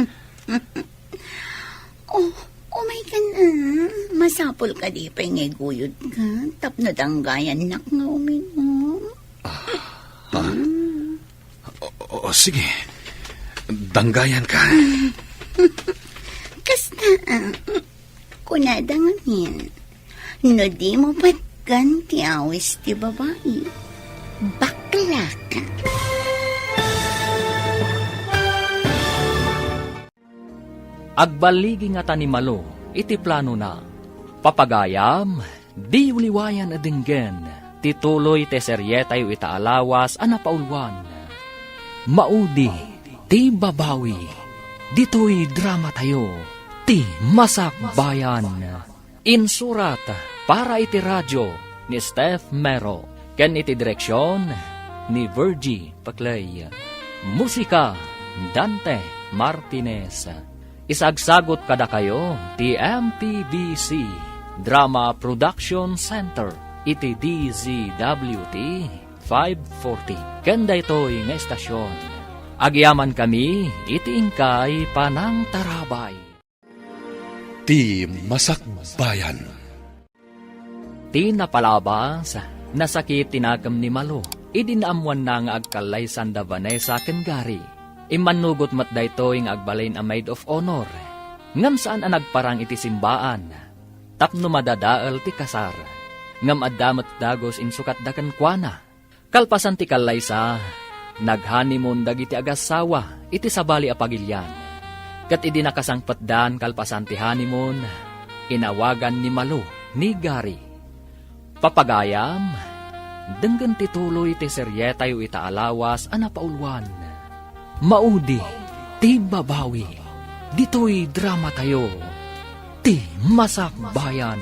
Oh, umayka na. Masapul kadi pay nga iguyodka tapno danggayannak nga uminom. Ah, ha? Mm. O, o, o, sige. Danggayanka. Kasta, ah. Kunada ngamin, no dimo patgan ti awis ti babai, baklaka. Agballigi ngata ni Malo iti planona. Papagayam, diyo liwayan a denggen ti tuloy ti serietayo ita a lawas a napauluan. Maudi ti babawi. Ditoy dramatayo, Ti Masakbayan. Insurat para iti radio ni Steph Mero ken iti direksion ni Virgie Paclay. Musika, Dante Martinez. Isagsagut kadakayo ti M P B C Drama Production Center iti D Z W T five forty. Ken daytoy nga estasion, agyamankami iti inkay panangtarabay. Ti Masakbayan. Ti napalabas, nasakit ti nakem ni Malo idi naammoanna nga agkallaysan da Vanessa ken Gary. Immannugot met daytoy nga agbalin a maid of honor, ngem saan a nagparang iti simbaan tapno madadael ti kasar. Ngem adda met dagus insukatda kenkuana. Kalpasan ti kallaysa, nag-honeymoon dagiti agassawa iti sabali a pagilian. Ket idi nakasangpetdan kalpasan ti honeymoon, inawagan ni Malo ni Gary. Papagayam, denggen ti tuloy ti serietayo ita a lawas a napauluan. Maudi ti babawi. Ditoy dramatayo, ti Masakbayan.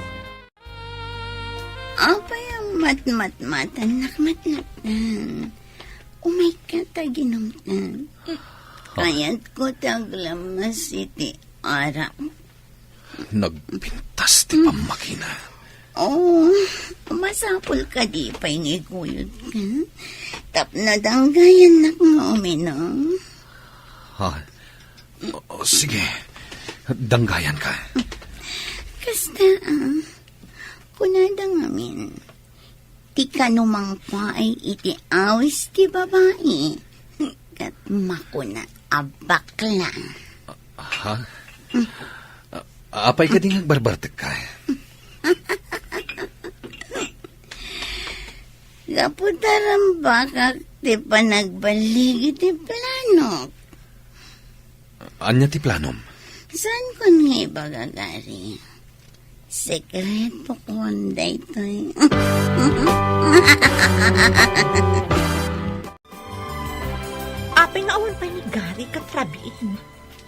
Apay a matmatmatannak met latta? Umayka ta ginumtan. Kayatko ti aglammas iti arak. Nagpintas ti pammakina. Oh, masapul kadi pay nga iguyodka? Tapno danggayannak nga uminom. Ha? O, sige. Danggayanka. Kasta, ah. Kunada ngamin, ti kano mangpaay iti awis ti babai, ket makuna a bakla. Ha? A-, apay kadi nga agbarbartekka? Gapu ta rambakak ti panagballig iti planok. Ania ti planom? Saanko nga ibaga, Gary? Sekretokon daytoy. Apay nga awan pay ni Gary ken Rabin?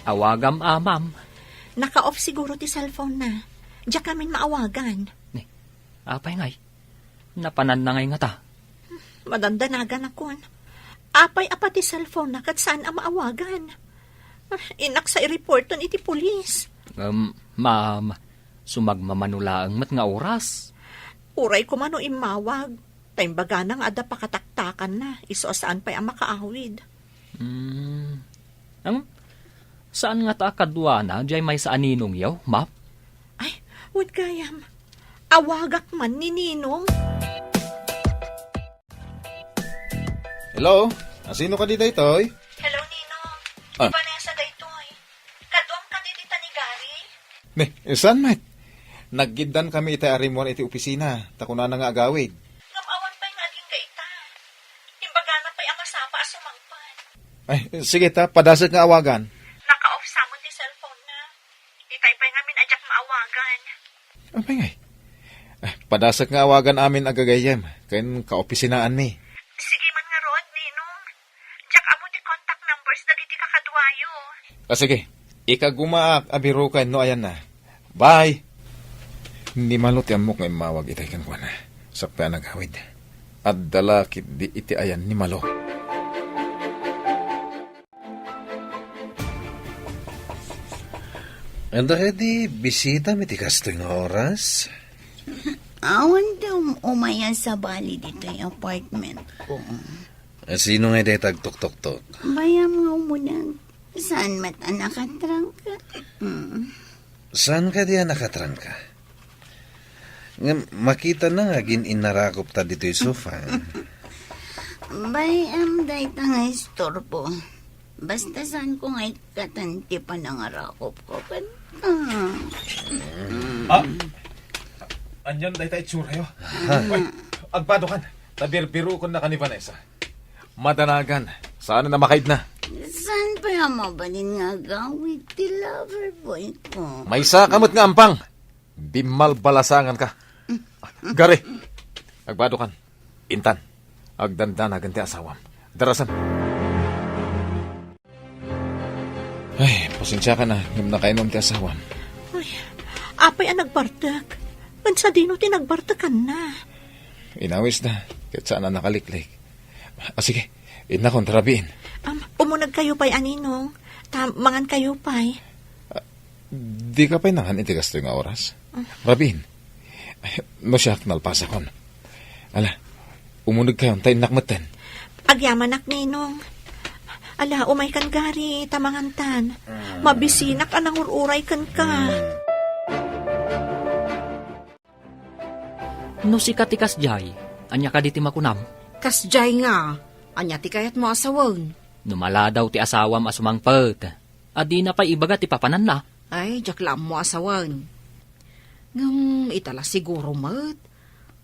Awagam, a, ma'am. Naka-off siguro ti cellphone na. Diak ngamin maawagan. Ni, apay ngay? Napananna ngay ngata? Madandanaganakon. Apay a pati cellphone na ket saan a maawagan? Ah, innak sa i-reporton iti pulis. Um, ma'am, sumagmamano laeng met nga oras. Uray koma no immawag, ta imbagana nga adda pakataktakanna, isu a saan pay a makaawid. Hmm. Ang, saan ngata a kaduana, diay maysa a ninongyo, ma'am? Ay, wen gayam. Awagak man ni Ninong. Hello? Asino kadi daytoy? Hello, Ninong. Ah. Ni Vanessa daytoy. Kaduam kadi dita ni Gary? Ni, saan met? Naggiddakami itay a rimmuar iti opisina, ta kunana nga agawid. Ngem awan pay nga agingga ita. Imbagana pay a masapa a sumangpet. Ay, sige ta, padasek nga awagan. Naka-off sa met ti cellphone na. Itay pay ngamin a diak maawagan. Apay ngay? Ah, padasek nga awagan amin a gagayyem ken kaopisinaanmi. Sige man ngarud, Ninong. Diak ammo ti contact numbers dagiti kakaduayo. Ah, sige. Ikagumaak a biroken no ayanna. Bye! Ni Malo ti ammok nga immawag itay kenkuana. Sakbay a nagawid. Adda la ketdi iti ayan ni Malo. Adda kadi bisitam iti kastoy nga oras? Awan ti um-, umay a sabali ditoy apartment ko. Sino ngay dayta agtuktoktok? Bayam nga umuneg. Saan met a nakatrangka? Mm. Saan kadi a nakatrangka? Ngem makitana nga agin-innarakopta ditoy sofa. Bayam dayta nga istorbo. Basta saanko nga ikkatan ti panangarakopko kenka. Ah, anian dayta itsuratayo? Ay, agbadokan. Ta birbirokennak ni Vanessa. Madanagan. Saan a makaidna? Saan pay a mabalin nga agawid ti lover boy ko? Maysaka met nga ampang. Bimmalbalasanganka. Gary, agbadokan. Intan, agdandanagan ti asawam. Darasan. Ay, pasensiakan a, ngem nakainom ti asawam. Ay, apay a nagbartek? Ken sadino ti nagbartekanna? Inawisda, ket saan a nakaliklik. Ah, sige, innakon ta rabiin. Am, umunegkayo pay a Ninong, ta mangankayo pay. Ah, dika pay nangan iti kastoy nga oras? Ah. Rabiin, no siak, nalpasakon. Ala, umunegkayon ta innak metten. Agyamanak, Ninong. Ala, umaykan, Gary, ta mangantan. Mabisinak a nangur-uray kenka. No sika ti kasdiay, ania kadi ti makunam? Kasdiay nga, ania ti kayatmo a sawen? No maladaw ti asawam a sumangpet, a dina pay ibaga ti papananna? Ay, diak la ammo a sawen. Ngem ita la siguro met,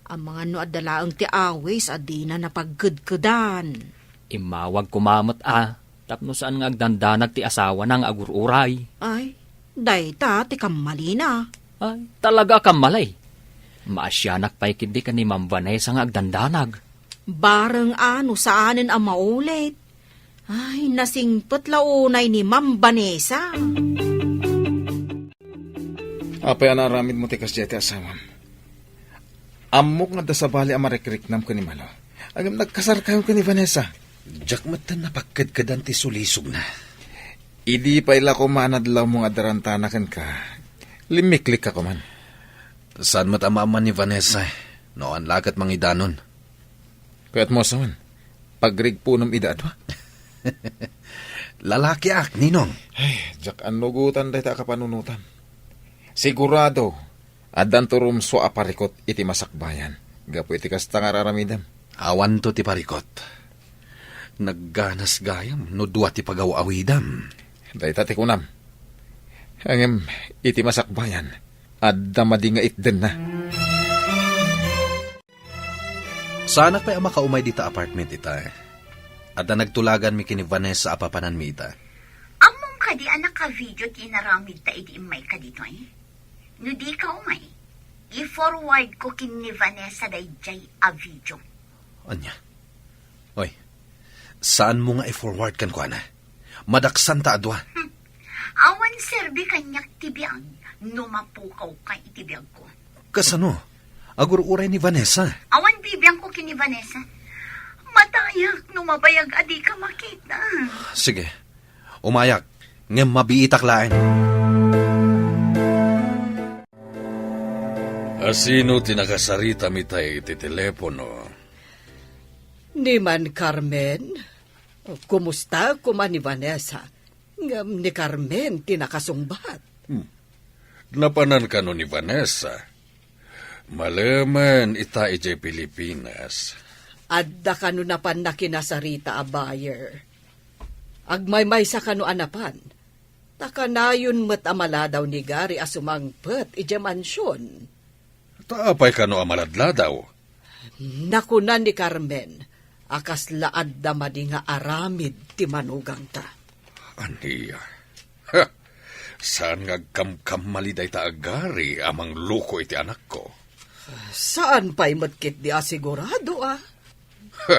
amangan no adda laeng ti awis a dina napagkedkedan. Immawag koma met a, tapno saan nga agdandanag ti asawana nga agur-uray. Ay, dayta ti kammalina. Ay, talaga a kammali. Maasianak pay ketdi ken ni Ma'am Vanessa nga agdandanag. Bareng a no saanen a maulit. Ay, nasingpet la unay ni Ma'am Vanessa. Apay a naaramidmo ti kasdiay ti asawam? Ammok nga adda sabali a marikriknam ken ni Malo. Ngem nagkasarkayo ken ni Vanessa. Diak metten napagkedkedan ti sulisogna. Idi pay la koma a nadlawmo nga addarantana kenka, limmiklikka koman. Saan met a maamman ni Vanessa, no awan la ket mangidanon. Kayatmo a sawen, pagrigpunem ida a dua? Lalakiak, Ninong. Ay, diak annugotan dayta a kapanunotam. Sigurado, addanto rumsua a parikot iti masakbayan gapu iti kasta nga ar-aramidem. Awanto ti parikot. Nagganas gayam no dua ti pagaw-awidam. Dayta ti kunam. Ngem iti masakbayan, adda madi nga itdenna. Saanak pay a makaumay dita apartment ita. Adda nagtulaganmi ken ni Vanessa a papananmi ita. Ammom kadi a naka-video ti inaramidta idi immayka ditoy? No dika umay, i-forward ko ken ni Vanessa daydiay a video. Ania? Oy, saanmo nga i-forward kenkuana? Madaksanta a dua. Hmm. Awan serbi kaniak ti biag no mapukawka iti biagko. Kasano? Agur-uray ni Vanessa. Awan bibiangko ken ni Vanessa. Matayak no mabayag a dika makita. Sige. Umayak, ngem mabiitak laeng. Asino ti nakasarita ita iti telepono? Ni Man Carmen? Kumusta koma ni Vanessa? Ngem ni Carmen ti nakasungbat. Hmm. Napanan kano ni Vanessa? Malemen ita idiay Pilipinas. Adda kano napan nakinasarita a buyer? Agmaymaysa kano a napan? Ta kanayon met a maladaw ni Gary a sumangpet idiay mansion. Ta apay kano a maladladaw? Nakuna ni Carmen a kasla adda madi nga aramid ti manugangta. Ania? Ha! Saan nga agkamkamali dayta a Gary a mangloko iti anakko? Saan pay met ketdi a sigurado, a? Ha!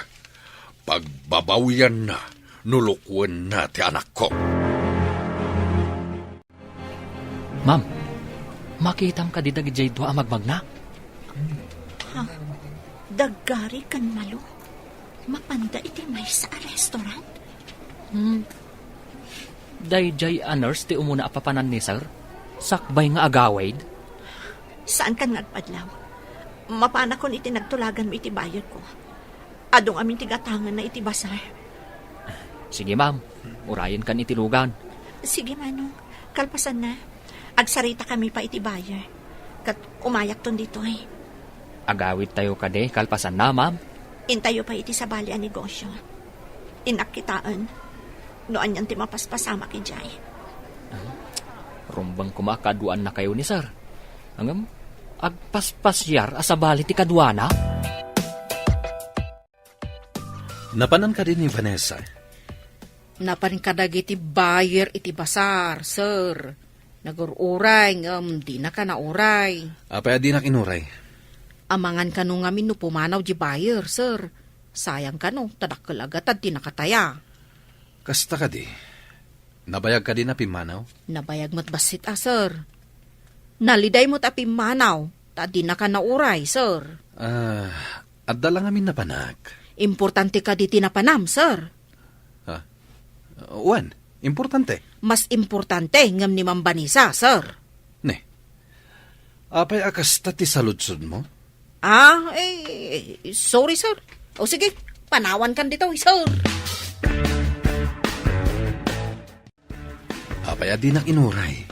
Pagbabawianna no lukuenna ti anakko. Ma'am, makitam kadi dagidiay dua a magmagna? Ha? Da Gary ken Malo? Mapanda iti maysa a restaurant? Hmm. Daydiay a nurse ti umuna a papanan ni Sir? Sakbay nga agawid? Saankan nga agpadlaw. Mapanakon iti nagtulaganmo iti buyerko. Adu ngamin ti gatangenna iti basar. Sige, ma'am. Urayenkan iti lugan. Sige, Manong. Kalpasanna, agsaritakami pay iti buyer. Ket umayakton ditoy. Agawidtayo kadi kalpasanna, ma'am? Intayo pay iti sabali a negosyo. Innak kitaen no anian ti mapaspasamak idiay. Rumbeng koma a kaduaannakayo ni Sir. Ngem, agpaspasiar a sabali ti kaduana? Napanan kadi ni Vanessa? Napan kadagiti buyer iti basar, sir. Nagur-uray, ngem dinaka nauray. Apay a dinak inuray? Amangan kano ngamin no pumanaw di buyer, sir. Sayang kano, ta dakkel a gatad ti nakataya. Kasta kadi? Nabayag kadi a pimmanaw? Nabayag met bassit a, sir. Naliday met a pimmanaw, ta dinaka nauray, sir. Ah, adda la ngamin napanak. Importante kadi ti napanam, sir? Ha? Wen, importante. Mas importante ngem ni Ma'am Vanessa, sir. Ne. Apay a kasta ti saludsodmo? Ah, eh, sorry, sir. O sige, panawankan ditoy, sir. Apay a dinak inuray?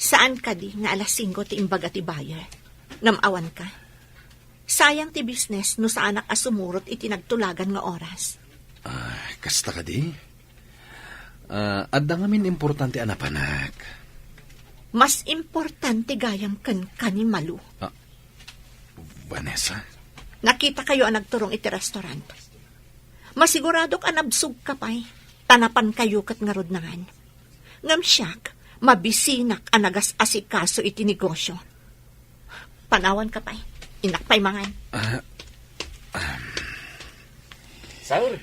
Saan kadi nga alas singko ti imbaga ti buyer? Ngem awanka. Sayang ti business no saanak a sumurot iti nagtulagan nga oras. Ah, kasta kadi? Ah, adda ngamin importante a napanak. Mas importante gayam kenka ni Malu. Ah, Vanessa? Nakitakayo a nagturong iti restaurant. Masiguradok a nabsogka pay, ta napankayo ket ngarud nangan. Ngem siak, mabisinak a nagas-asikaso iti negosyo. Panawanka pay. Innak pay mangan. Ah, um. Sir,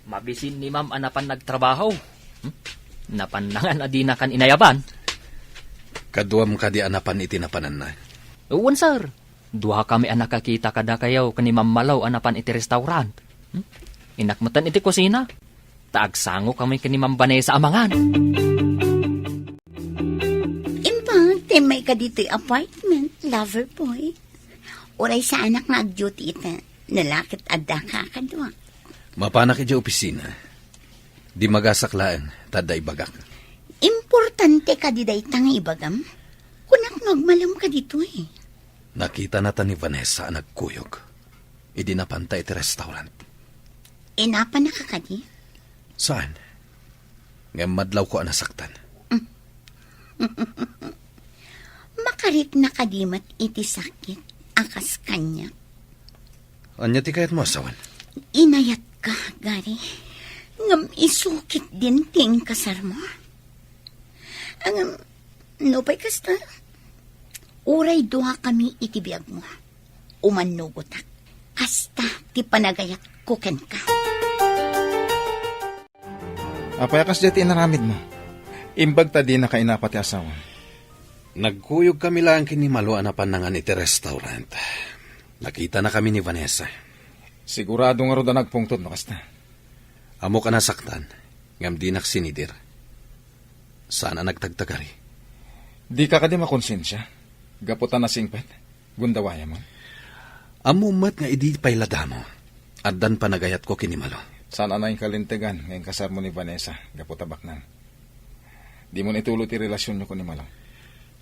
mabisin ni Ma'am a napan nagtrabaho. Hmm? Napan nangan a dinakan inayaban. Kaduam kadi a napan iti napananna? Wen, sir. Duakami a nakakita kadakayo ken ni Ma'am Malo a napan iti restaurant. Hmm? Innak metten iti kusina. Ta agsangokami ken ni Ma'am Vanessa a mangan. Imbag, timmay ka ditoy apartment, lover boy. Uray saanak nga ag-duty ita, no la ket adda ka kadua. Mapanak idiay opisina. Dimagasak laeng, ta adda ibagak. Importante kadi dayta nga ibagam? Kunak no agmalem ka ditoy. Nakitana ta ni Vanessa a nagkuyog idi napanta iti restaurant. Inapannaka kadi? Saan? Ngem madlawko a nasaktan. Makarikna kadi met iti sakit a kas kaniak? Ania ti kayatmo a sawen? Inayatka, Gary. Ngem isu ketdin ti inkasarmo. Ngem, nupay kasta, uray duakami iti biagmo, umannugotak. Kasta ti panagayatko kenka. Apay a kasdiay ti inaramidmo? Imbag ta dinaka inapa ti asawam. Nagkuyogkami laeng ken ni Malo a napan nangan iti restaurant. Nakitanakami ni Vanessa. Sigurado ngarud a nagpungtod no kasta. Ammok a nasaktan, ngem dinak sinidir. Saan a nagtagtagari. Dika kadi makonsensia? Gapu ta nasingpet? Gundawayam, ah? Ammom met nga idi pay la damo, addan panagayatko ken ni Malo. Saan a nangikalintegan nga inkasarmo ni Vanessa gapu ta baknang. Dimo ituloy ti relasionyo ken ni Malo.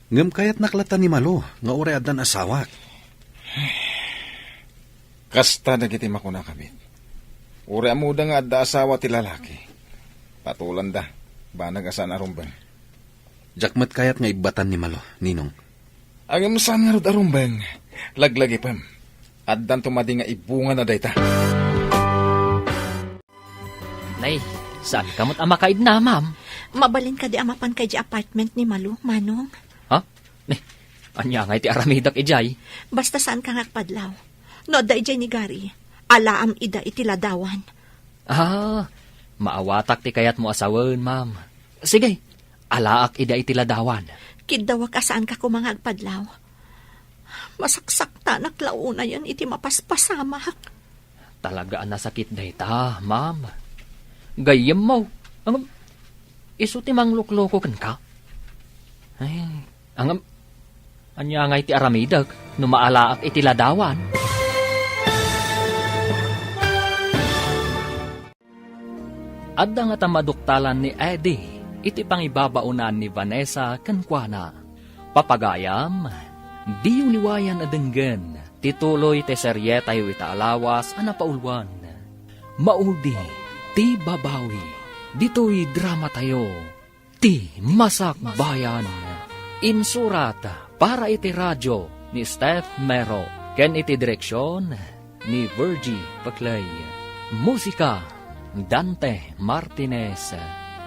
Ngem kayatnak latta ni Malo nga uray addan asawak. Kasta dagiti makunakami. Uray ammoda nga adda asawa ti lalaki, patulanda, banag a saan a rumbeng. Diak met kayat nga ibbatan ni Malo, Ninong. Ngem saan ngarud a rumbeng, laglagipem. Addanto madi nga ibungana dayta. Nay, saanka met a makaidna, ma'am? Mabalin kadi a mapanka idiay apartment ni Malo, Manong? Ha? Nay, ania ngay ti aramidek idiay? Basta saanka nga agpadlaw. No adda idiay ni Gary, alaam ida iti ladawan. Ah, maawatak ti kayatmo a sawen, ma'am. Sige, alaak ida iti ladawan. Kiddawak a saanka koma nga agpadlaw. Masaksaktanak la unayen iti mapaspasamak. Talaga a nasakit dayta, ma'am. Gayyemmo, ngem isu ti manglukloko kenka. Ay, ngem, ania ngay ti aramidek no maalaak iti ladawan? Adda ngata maduktalan ni Eddie iti pangibabaonan ni Vanessa kenkuana. Papagayam, diyo liwayan a denggen ti tuloy ti serietayo ita a lawas a napauluan. Maudi ti babawi ditoy dramatayo. Ti Masakbayan. Insurat para iti radio ni Steph Mero ken iti direksion ni Virgie Paclay. Musika, Dante Martinez.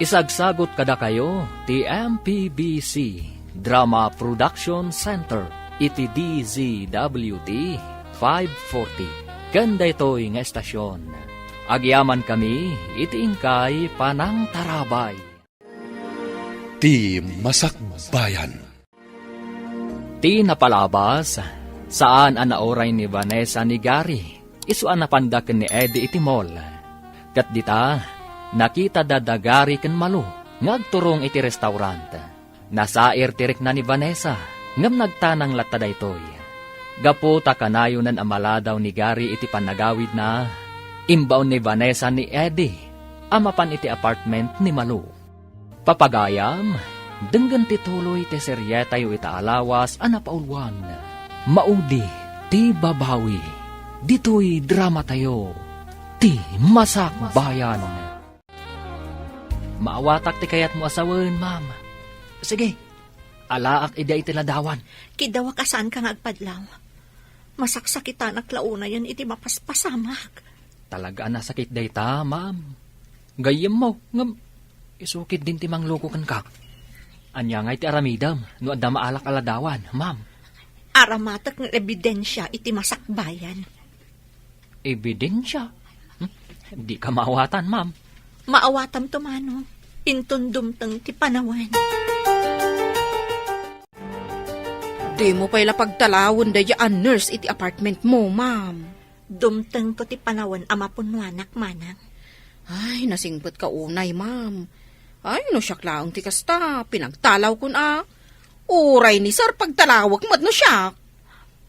Isagsagot kadakayo ti M P B C Drama Production Center iti D Z W T five forty. Ken daytoy nga estasion, agyamankami iti inkay panangtarabay. Ti Masakbayan. Ti napalabas, saan a nauray ni Vanessa ni Gary isu a napanda ken ni Eddie iti mall. Ket dita, nakitada da Gary ken Malu nga agturong iti restaurant. Nasair ti rikna ni Vanessa, ngem nagtanang latta daytoy. Gapu ta kanayonan a maladaw ni Gary iti pannagawidna, imbaon ni Vanessa ni Eddie a mapan iti apartment ni Malu. Papagayam, denggen ti tuloy ti serietayo ita a lawas a napauluan. Maudi ti babawi ditoy dramatayo, Ti Masakbayan. Maawatak ti kayatmo a sawen, ma'am. Sige, alaak ida iti ladawan. Kiddawak a saanka nga agpadlaw. Masaksakitanak la unayen iti mapaspasamak. Talaga a nasakit dayta, ma'am. Gayyemmo, ngem isu ketdin ti mangluko kenka. Ania ngay ti aramidem no adda maalak a ladawan, ma'am? Aramatek nga ebidensia iti masakbayan. Ebidensia? Hmm? Dika maawatan, ma'am. Maawatam to, Manong. Inton dumteng ti panawen. Dimo pay la pagtalawen daydiay a nurse iti apartment mo, ma'am. Dumtengto ti panawen a mapunnoanak, manang. Ay, nasingpetka unay, ma'am. Ay, no siak laeng ti kasta, pinagtalawkon a. Uray ni sir, pagtalawek met no siak.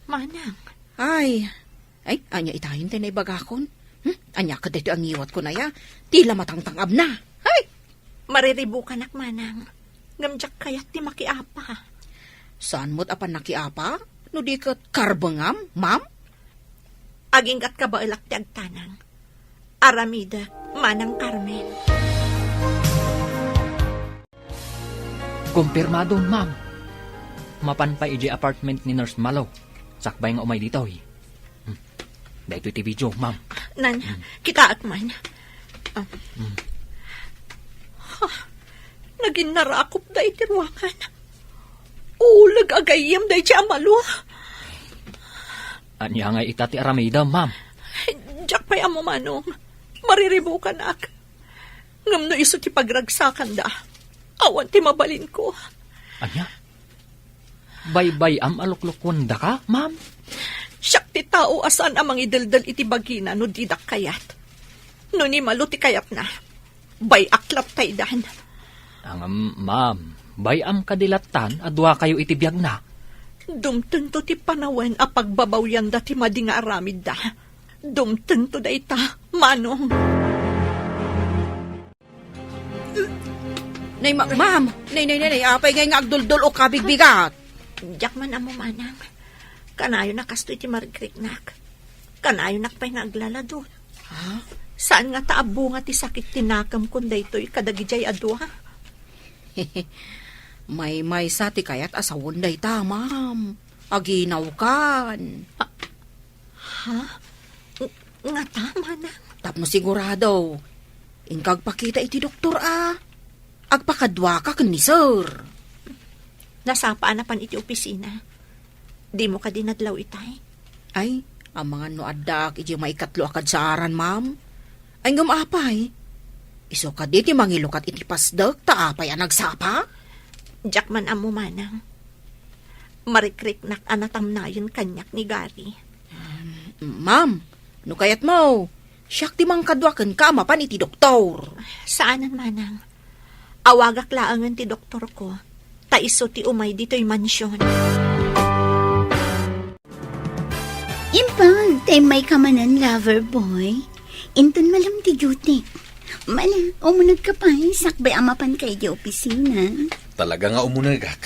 Manang. Ay, ay, ania itayen ti naibagakon? Hmm? Ania kadaytoy a ngiwatkon aya? Ti la matangtang-abna. Ay! Mariribukanak, manang. Ngem diak kayat ti makiapa. Saan met a pannakiapa? No di ket karbengam, ma'am? Agingga't kabaelak ti agtanang. Aramidek, Manang Carmen. Kumpirmado, ma'am. Mapan pay idiay apartment ni Nurse Malo, sakbay nga umay ditoy. Hmm. Daytoy ti video, ma'am. Nan, Hmm. kitaak man. Ah. Hmm. Ha, naginnarakopda iti ruangan. Uleg a gayyem daydiay a Malo. Ania ngay ita ti aramidem, ma'am? Diak pay ammo, manong. Mariribukanak. Ngem no isu ti pagragsakanda, awan ti mabalinko. Ania? Baybay-am a luklukuendaka, ma'am? Siak ti tao a saan a mangideldel iti bagina no didak kayat. No ni Malo ti kayatna, bay-ak latta idan. Ngem, ma'am, bay-am kadi lattan a duakayo iti biagna? Dumtengto ti panawen a pagbabawyanda ti madi nga aramidda. Dumtengto dayta, manong. Nay, ma-, ma'am! Nay, nay, nay, nay, apay ngay nga agduldul o kabigbigat? Diak man ammo, manang. Kanayon a kastoy ti marikriknak. Kanayonak pay nga aglaladul. Ha? Saan nga ta abunga ti sakit ti nakemkon daytoy kadagidiay a dua? Maymaysa ti kayat a sawen dayta, ma'am. Aginawkan. Ha? Ng-, ngata, manang? Tapno sigurado, inka agpakita iti doktor a agpakaduaka ken ni sir. Nasapa a napan iti opisina. Dimo kadi nadlaw itay? Ay, amangan no addaak iti maikatlo a kadsaaran, ma'am. Ay, ngem apay? Isu kadi ti mangilukat iti pasdek ta apay a nagsapa? Diak man ammo, manang. Marikriknak a natamnayen kaniak ni Gary. Um, ma'am, no kayatmo, siak ti mangkadua kenka a mapan iti doktor. Saanen, manang. Awagak laengen ti doktorko, ta isu ti umay ditoy mansion. Impa, ta immayka manen, lover boy. Inton malem ti duty. Mala, umunegka pay, sakbay a mapanka idiay opisina. Talaga nga umunegak.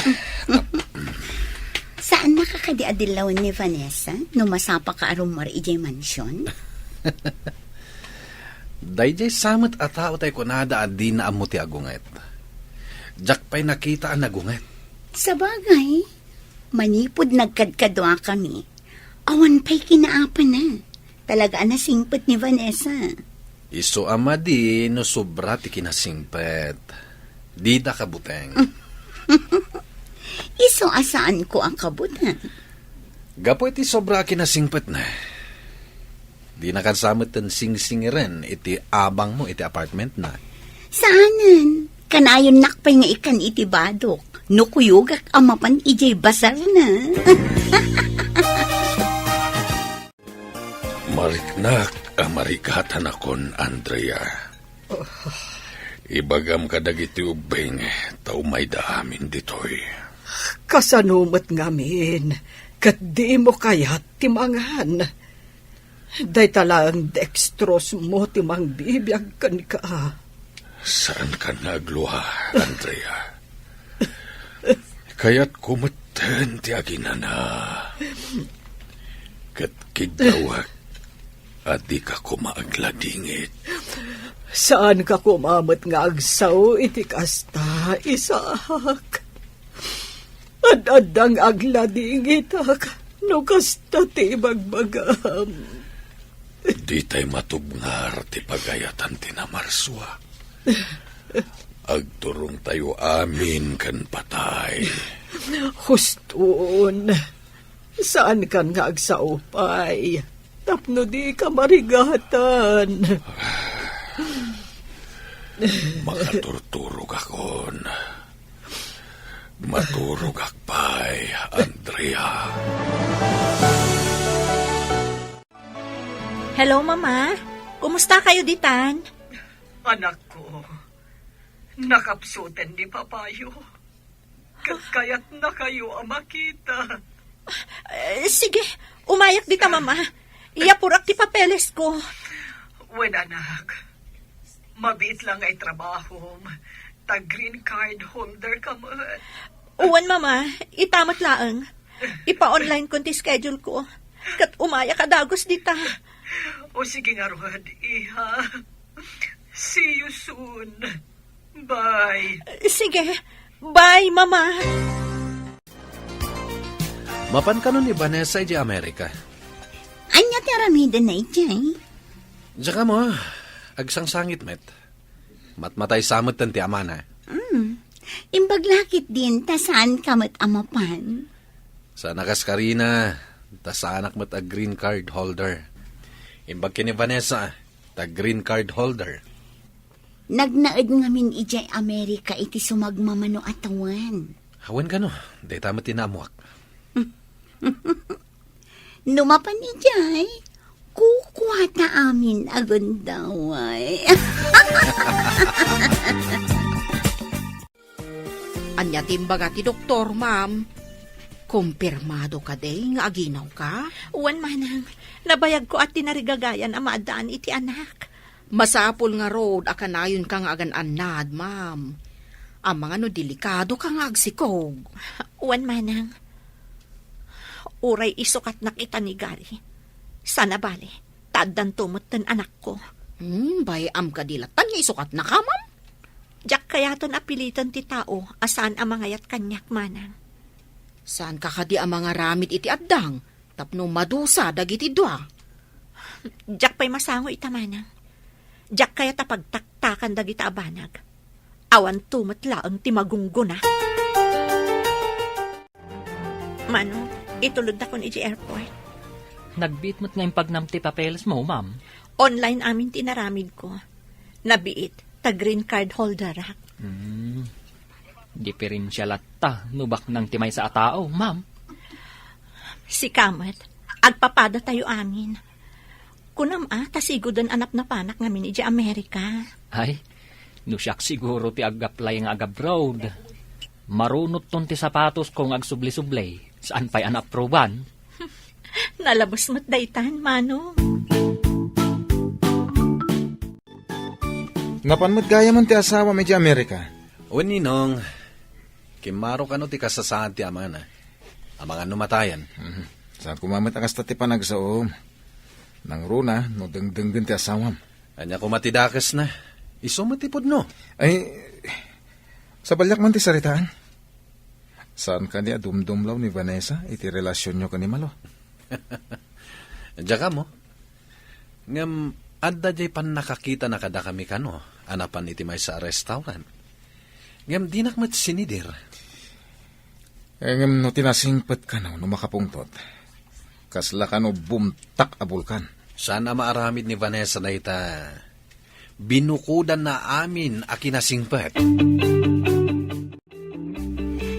Saannaka kadi a dillawen ni Vanessa no masapaka a rummuar idiay mansion? Daydiay sa met a tao tay kunada a dina ammo ti agunget. Diak pay nakita a nagunget. Sabagay, manipud nagkadkaduakami, awan pay kinaapana. Talaga a nasingpet ni Vanessa. Isu a madi no sobra ti kinasingpet. Dida kabuteng. Isu a saanko a kabuteng. Gapu iti sobra a kinasingpetna, dinakan sa metten singsingiren iti abangmo iti apartmentna. Saanen, kanayonnak pay nga ikkan iti badok no kuyogak a mapan idiay basarna. Mariknak a marigatanakon, Andrea. Ibagam kadagiti ubbing ta umayda amin ditoy. Kasano met ngamin ket dimo kayat ti mangan? Dayta laeng dextrose mo ti mangbibiag kenka. Saankan nga aglua, Andrea. Kayatko metten ti aginana. Ket kiddawek a dika koma agladingit. Saanka koma met nga agsao iti kasta, Isaac. Ad-adda nga agladingitak no kasta ti ibagbagam. Ditay matubngar ti pagayatan ti namarsua. Agturongtayo amin ken patay. Huston, saankan nga agsao pay tapno dika marigatan. Makaturturogakon. Maturogak pay, Andrea. Hello, Mama. Kumusta kayo ditan? Anakko, nakapsuten ni Papayo. Ket kayatna kayo a makita. Eh, sige, umayak dita, Mama. Iyapurak ti papeles ko. Wen, anak. Mabiit lang nga itrabahom. Ta green card holder ka met. Wen, Mama. Ita met laeng. Ipa-online kon ti schedule ko. Ket umayak a dagus dita. O sige ngarud, iha. See you soon. Bye. Sige. Bye, Mama. Mapan kano ni Vanessa idiay Amerika? Ania ti aramidenna idiay? Diak ammo, agsangsangit met. Matmatay sa metten ti amana. Hmm. Imbag la ketdin ta saan ka met a mapan. Saan a kas karina, ta saanak met a green card holder. Imbag ken ni Vanessa, ta green card holder. Nagnaed ngamin idiay Amerika iti sumagmamano a tawen. Awan kano, dayta met ti naammuak. No mapan idiay, kukuata amin a gundaway. Ania ti imbaga ti doktor, ma'am? Kumpirmado kadi nga aginawka? Wen, manang. Nabayagko a tinarigagayan a maaddaan iti anak. Masapul ngarud a kanayonka nga agan-annad, ma'am. Amangan no delikadoka nga agsikog. Wen, manang. Uray isukatnak ita ni Gary. Saan a bale, ta addanto metten anakko. Hmm, bay-am kadi latta nga isukatnaka, ma'am? Diak kayaten a piliten ti tao a saan a mangayat kaniak, manang. Saanka kadi a mangaramid iti addang tapno madusa dagiti dua? Diak pay masango ita, manang. Diak kayat a pagtaktakan dagita a banag. Awanto met laeng ti magunggona. Mano, itulodakon idiay airport. Nagbiit met nga impagnam ti papelesmo, ma'am. Online amin ti inaramidko. Nabiit, ta green card holderak. Hmm. Diferensia latta no baknang ti maysa a tao, ma'am. Sika met, agpapadatayo amin. Kunam a, ta sigoden a napnapanak ngamin idiay Amerika. Ay, no siak siguro ti ag-apply nga ag-abroad. Marunotton ti sapatosko nga agsubli-subli, saan pay a naapruban. Nalabes met daytan, Manong. Napan met gayamen ti asawam idiay Amerika? Wen, Ninong, kimmaro kano ti kasasaad ti amana. Amangan no matayen. Mhm. Saan koma met a kasta ti panagsaom. Nangruna no dengdenggen ti asawam. Ania koma ti dakesna? Isu met ti pudno. Ay, sabaliak man ti saritaan. Saan kadi a dumdumlaw ni Vanessa iti relasionyo ken ni Malo? Diak ammo. Ngem adda diay pannakakitana kadakami kano a napan iti maysa a restaurant. Ngem dinak met sinidir. Ngem no ti nasingpet kano no makapungtot, kasla kano bumtak a bulkan. Saan a maaramid ni Vanessa dayta? Binukodanna amin a kinasingpet.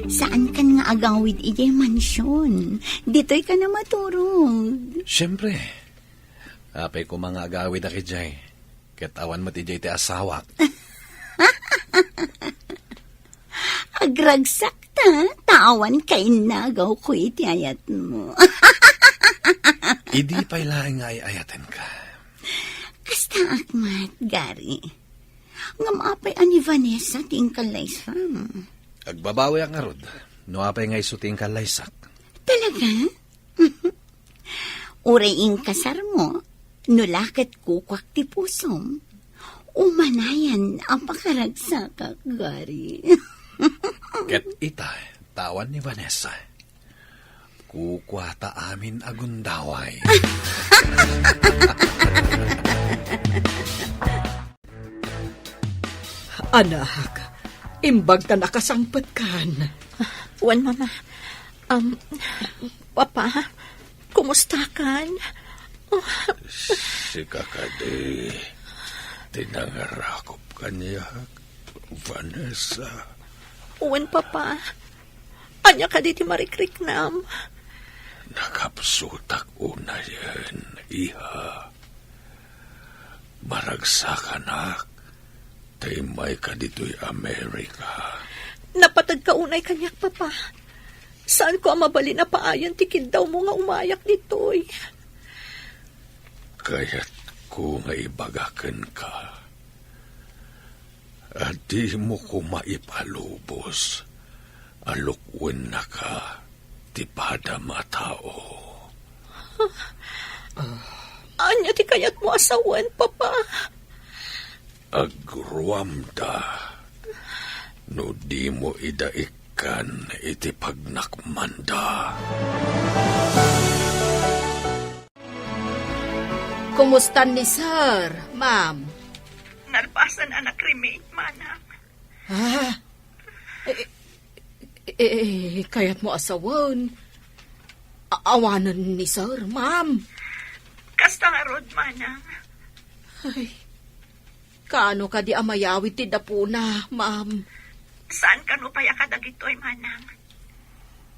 Saankan nga agawid idiay mansion. Ditoy ka na maturog. Siyempre. Apay koma nga agawidak idiay. Ket awan met idiay ti asawak. Agragsak ta, ta awan kainnagawko iti ayatmo. Idi pay laeng nga ay-ayatenka. Kastaak met, Gary. Ngem apay a ni Vanessa ti inkallaysam? Agbabawiak ngarud, no apay nga isu ti inkallaysak. Talaga? Uray inkasarmo, no la ket kukuak ti pusom, umanayan a pakaragsakak, Gary. Ket ita, ta awan ni Vanessa. Kukuata amin a gundaway. Anak, imbag ta nakasangpetkan. Wen, Mama. Um, Papa, kumustakan? Sika kadi ti nangarakop kaniak, Vanessa. Wen, Papa. Ania kadi ti marikriknam? Nakapsutak unayen, iha. Maragsakanak, ta immayka ditoy Amerika. Napateg ka unay kaniak, Papa. Saanko a mabalin a paayen ti kiddawmo nga umayak ditoy. Kayatko nga ibaga kenka a dimo koma ipalubos a lukuennaka ti padam a tao. Ania ti kayatmo a sawen, Papa? Agruamda no dimo ida ikkan iti pagnakmanda. Kumusta ni Sir, Ma'am? Nalpasen a nakremate, Manang. Ah? Eh, eh, eh, kayatmo a sawen? A-, awanen ni Sir, Ma'am. Kasta ngarud, Manang. Ay, kaano kadi a mayawid ti dapuna, Ma'am? Saan kano pay a kadagitoy, Manang?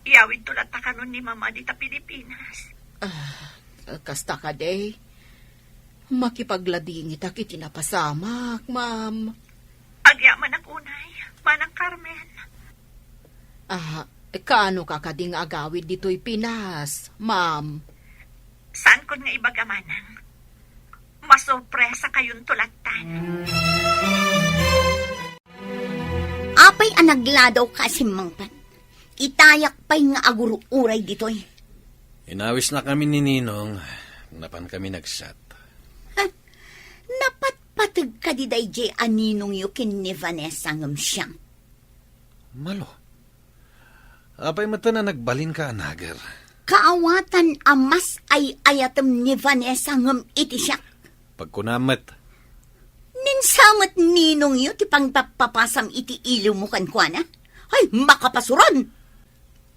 Iyawidto latta kanon ni Mama dita Pilipinas. Ah, kasta kadi? Makipagladingitak iti napasamak, Ma'am. Agyamanak unay, Manang Carmen. Ah, kaano ka kadi nga agawid ditoy Pinas, Ma'am? Saankon nga ibaga, Manang. Masurpresakayonto lattan. Apay a nagladaw ka a simmangpet? Itayak pay nga agur-uray ditoy. Inawisnakami ni Ninong, napan kami nagset. Ha? Napatpateg kadi daydiay a ninongyo ken ni Vanessa ngem siak? Malo. Apay met a nagbalinka a nager? Kaawatan a mas ay-ayatem ni Vanessa ngem iti siak. Pagkunam met. Ni sa met ninongyo ti pangpappapasam iti iliwmo kenkuana? Ay, makapasuron!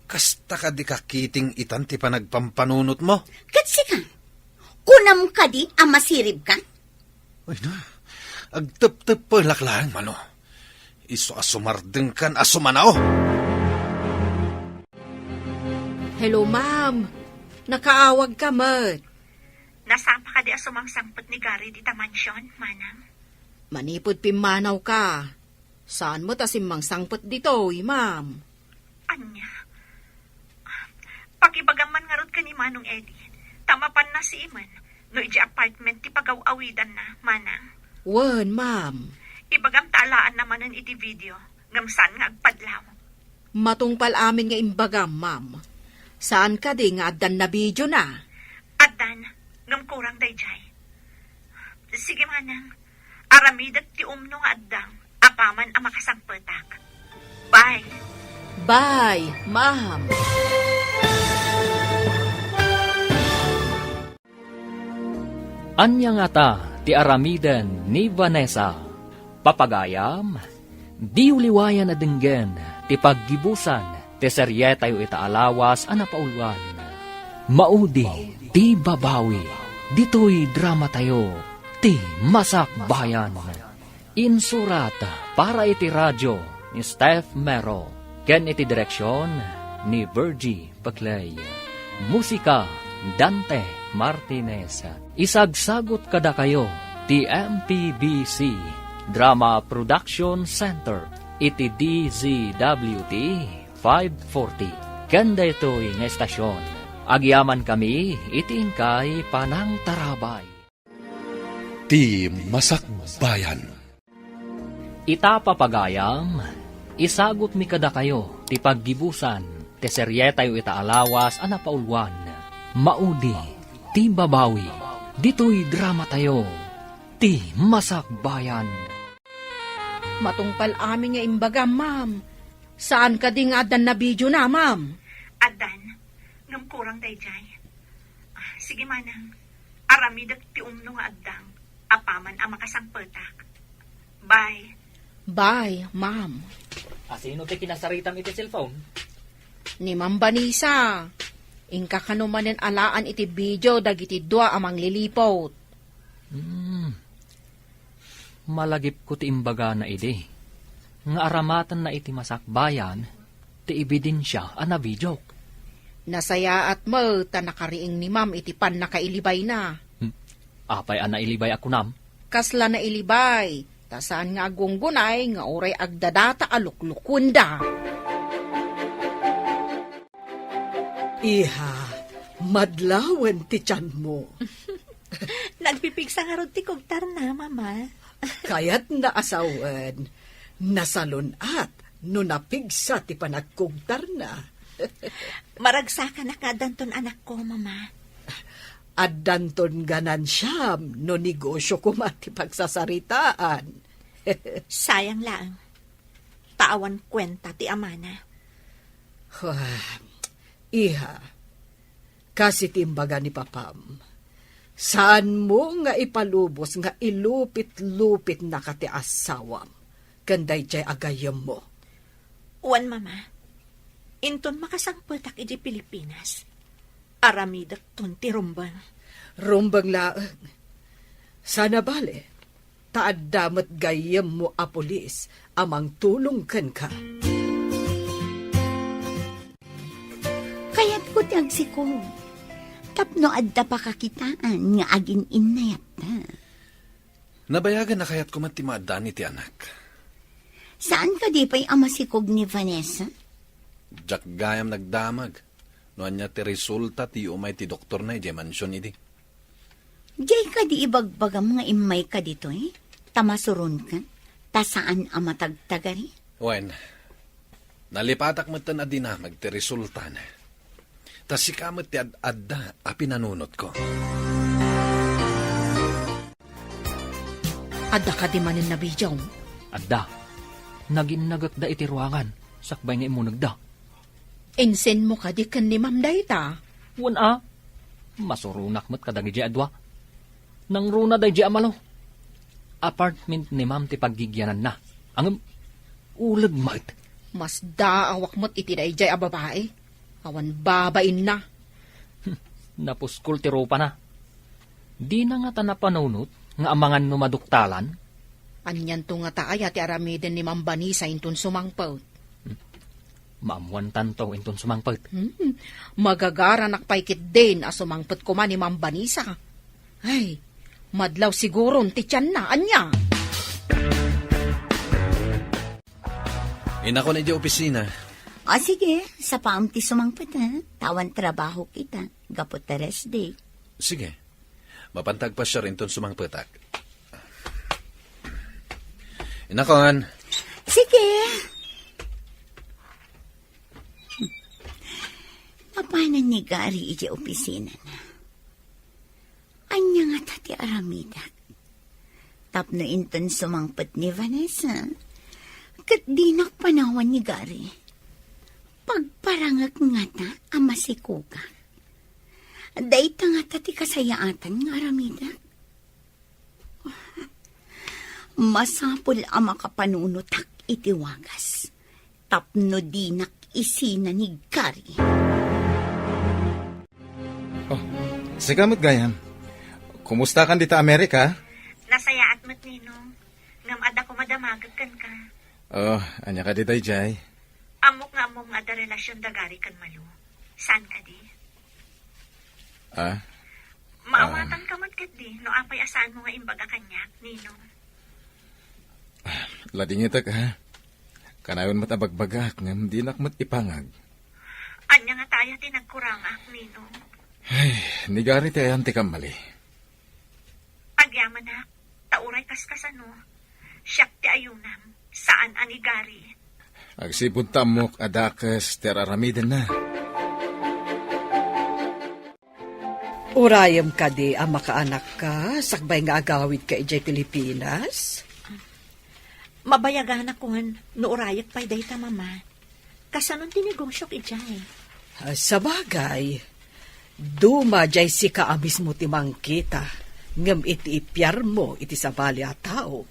Kasta kadi kakiting itan ti panagpampanunotmo? Ket sika, kunam kadi a masiribka? Ay na, agtepteppelak laeng, Malo. Isu a sumardengkan a sumanao. Hello, ma'am. Nakaawag ka met. Nasapa kadi a sumangsangpet ni Gary dita mansion, Manang? Manipud pimmanaw ka. Saan met a simmangsangpet ditoy, ma'am? Ania? Pakibagam man ngarud ken ni Manong Eddie, ta mapanna simen no idiay apartment ti pagaw-awidanna, Manang. Wen, ma'am. Ibagam ta alaanna manen iti video, ngem saan nga agpadlaw. Matungpal amin nga imbagam, ma'am. Saan kadi nga addan nabidiona? Addan, ngem kurang daydiay. Sige, Manang. Aramidek ti umno nga addang apaman a makasangpetak. Bye. Bye, ma'am. Ania ngata ti aramiden ni Vanessa? Papagayam, diyo liwayan a denggen ti paggibusan ti serietayo ita a lawas a napauluan. Maudi ti babawi ditoy dramatayo, Ti Masakbayan. Insurat para iti radio ni Steph Mero ken iti direksion ni Virgie Peclay. Musika, Dante Martinez. Isagsagut kadakayo ti M P B C Drama Production Center iti D Z W T five forty. Ken daytoy nga estasion, agyamankami iti inkay panangtarabay. Ti Masakbayan. Ita, papagayam, isagutmi kadakayo ti paggibusan ti serietayo ita a lawas a napauluan. Maudi ti babawi ditoy dramatayo, Ti Masakbayan. Matungpal amin nga imbagam, ma'am. Saan kadi nga addan nabidiona, ma'am? Addan, ngem kurang daydiay. Ah, sige, Manang. Aramidek ti umno nga addang apaman a makasangpetak. Bye. Bye, ma'am. Asino ti kinasaritam iti cellphone? Ni Ma'am Vanessa. Inka kano manen alaan iti video dagiti dua a mangliliput. Hmm. Malagipko ti imbagana idi, nga aramatenna iti Masakbayan ti ebidensia a nabidiok. Nasayaat met ta nakariing ni Ma'am iti pannakailibayna. Hmm. Apay a nailibay a kunam? Kasla nailibay, ta saan nga aggunggunay nga uray agdadata a luklukuenda. Iha, madlawen ti tianmo. Nagpipigsa ngarud ti kugtarna, Mama. Kayatna a sawen, nasalun-at no napigsa ti panagkugtarna. Maragsakanak nga addanton anakko, Mama. Addanton ganansiam no negosio koma ti pagsasaritaan. Sayang laeng. Ta awan kuenta ti amana. Ah, iha, kas iti imbaga ni papam, saanmo nga ipalubos nga ilupit-lupitnaka ti asawam ken daydiay a gayyemmo. Wen, Mama, inton makasangpetak idiay Pilipinas, aramidekton ti rumbeng. Rumbeng laeng. Saan a bale, ta adda met gayyemmo a pulis a mangtulong kenka. Kayatko ti agsikog tapno adda pakakitaan nga agin-innayatta. Nabayagen a kayatko met ti maaddaan iti anak. Saan kadi pay a masikog ni Vanessa? Diak gayam nagdamag no ania ti resulta ti umay ti doktorna idiay mansion idi. Diay kadi ibagbagam nga immayka ditoy, ta masuronka, ta saan a matagtagari? Wen, nalipatak metten a dinamag ti resultana. Ta sika met ti ad-adda a pinanunotko. Adda kadi manen nabidiom? Adda. Naginnagekda iti ruangan, sakbay nga immunegda. Insenmo kadi ken ni Ma'am dayta? Wen a. Masuronak met kadagiti a dua. Nangruna daydi a malo. Apartment ni Ma'am ti paggigiananna. Ngem, uleg met. Masdaawak met iti daydiay a babai. Awan babainna. Napuskol ti rupana. Dina ngata napanunot nga amangan no maduktalan? Anianto ngata aya ti aramiden ni Ma'am Vanessa inton sumangpet? Maammuantanto inton sumangpet. Hmm, magagaranak pay ketdin a sumangpet koma ni Ma'am Vanessa. Ay, madlaw siguron ti tianna, ania? Inakon idiay opisina. O, sige, sapaam ti sumangpet, ha? Ta awan trabaho kita, gapu ta rest day. Sige. Mapanta agpasiar inton sumangpetak. Inakon. Sige. Mapanan ni Gary idiay opisinana? Ania ngata ti aramidek? Tapno inton sumangpet ni Vanessa, ket dinak panawan ni Gary. Pagparangek ngata a masikogak. Dayta ngata ti kasayaatan nga aramidek. Masapul a makapanunotak iti wagas, tapno dinak isina ni Gary. Oh, sika met gayam. Kumustakan dita Amerika? Nasayaat met, Ninong. Ngem adda koma damagek kenka. Oh, ania kadi daydiay? Ammok nga ammom nga adda relasion da Gary ken Malu. Saan kadi? Ah? Maawatanka met ketdi no apay a saanmo nga imbaga kaniak, Ninong. Ladingitek, ha? Kanayon met a bagbagaak ngem dinak met ipangag. Ania ngata aya ti nagkurangak, Ninong? Ay, ni Gary ti ayan ti kammali. Agyamanak, ta uray kaskasano, siak ti ayunam, saan a ni Gary. Agsipud ta ammok a dakes ti ar-aramidenna. Urayem kadi a makaanakka sakbay nga agawidka idiay Pilipinas? Mabayaganakon no urayek pay dayta, Mama. Kasanon ti negosiok idiay? Ah, sabagay, duma diay sika a mismo ti mangkita, ngem iti ipiarmo iti sabali a tao.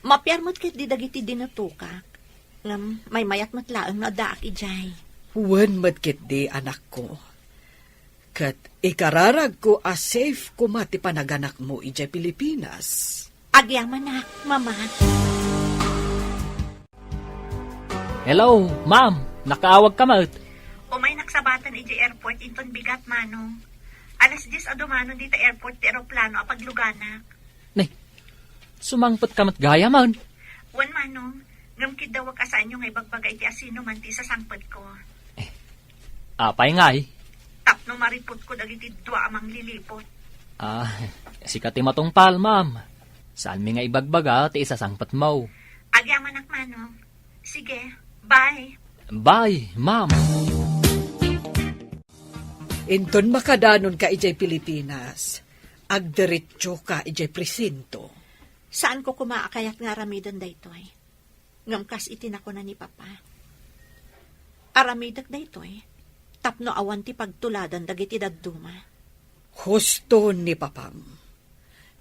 Mapiar met ketdi dagiti dinatokak, ngem maymayat met laeng no addaak idiay. Wen met ketdi, anakko. Ket ikararagko a safe koma ti panaganakmo idiay Pilipinas. Agyamanak, Mama. Hello, ma'am. Nakaawagka met. Umaynak sabaten idiay airport inton bigat, Manong. Alas dies a dumanon dita airport ti eroplano a pagluganak. Nay, sumangpetka met gayamen. Wen, Manong, ngem kiddawek a saanyo nga ibagbaga iti asinoman ti isasangpetko. Eh, apay ngay? Tapno mariputko dagiti dua a mangliliput. Ah, sika ti matungpal, ma'am. Saanmi nga ibagbaga ti isasangpetmo. Agyamanak, Manong. Sige, bye. Bye, ma'am. Inton makadanonka idiay Pilipinas, agdiretsoka idiay presinto. Saanko koma a kayat nga aramiden daytoy. Ngem kas iti nakuna ni Papa, aramidek daytoy tapno awan ti pagtuladan dagiti dadduma. Husto ni Papam.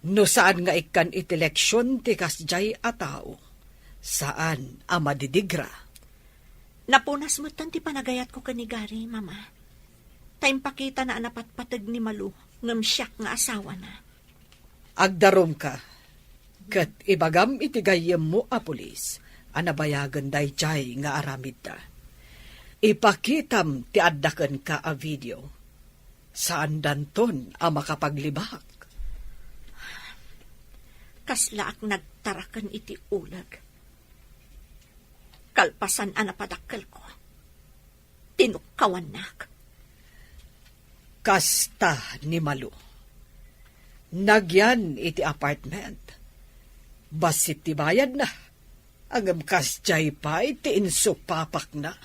No saan nga ikkan iti leksion ti kasdiay a tao, saan a madidigra. Napunas metten ti panagayatko ken ni Gary, Mama. Ta impakitana a napatpateg ni Malu ngem siak nga asawana. Agdarumka, ket ibagam iti gayyemmo a pulis a nabayagen daydiay nga aramidda. Ipakitam ti adda kenka a video. Saandanton a makapaglibak. Kaslaak nagtaraken iti uleg. Kalpasan a napadakkelko, tinukkawannak. Kasta ni Malu. Nagyan iti apartment. Bassit ti bayadna. Ngem kasdiay pay ti insupapakna.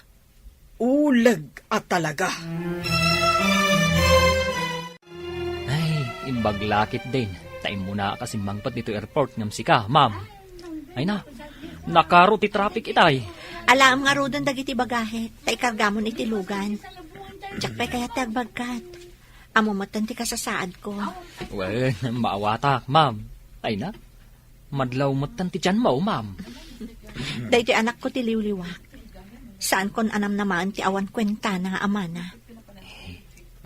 Uleg a talaga. Ay, imbag la ketdin. Ta immuna a simmangpet ditoy airport ngem sika, ma'am. Ay na, nakaro ti traffic itay. Alaem ngaruden dagiti bagahek, ta ikargamon iti lugan. Diak pay kayat ti agbagkat. Ammo metten ti kasasaadko. Wen, maawatak, ma'am. Ay na, madlaw metten ti tianmo, ma'am. Daytoy anakko ti liwliwak. Saankon a namnamaen ti awan kuentana nga amana.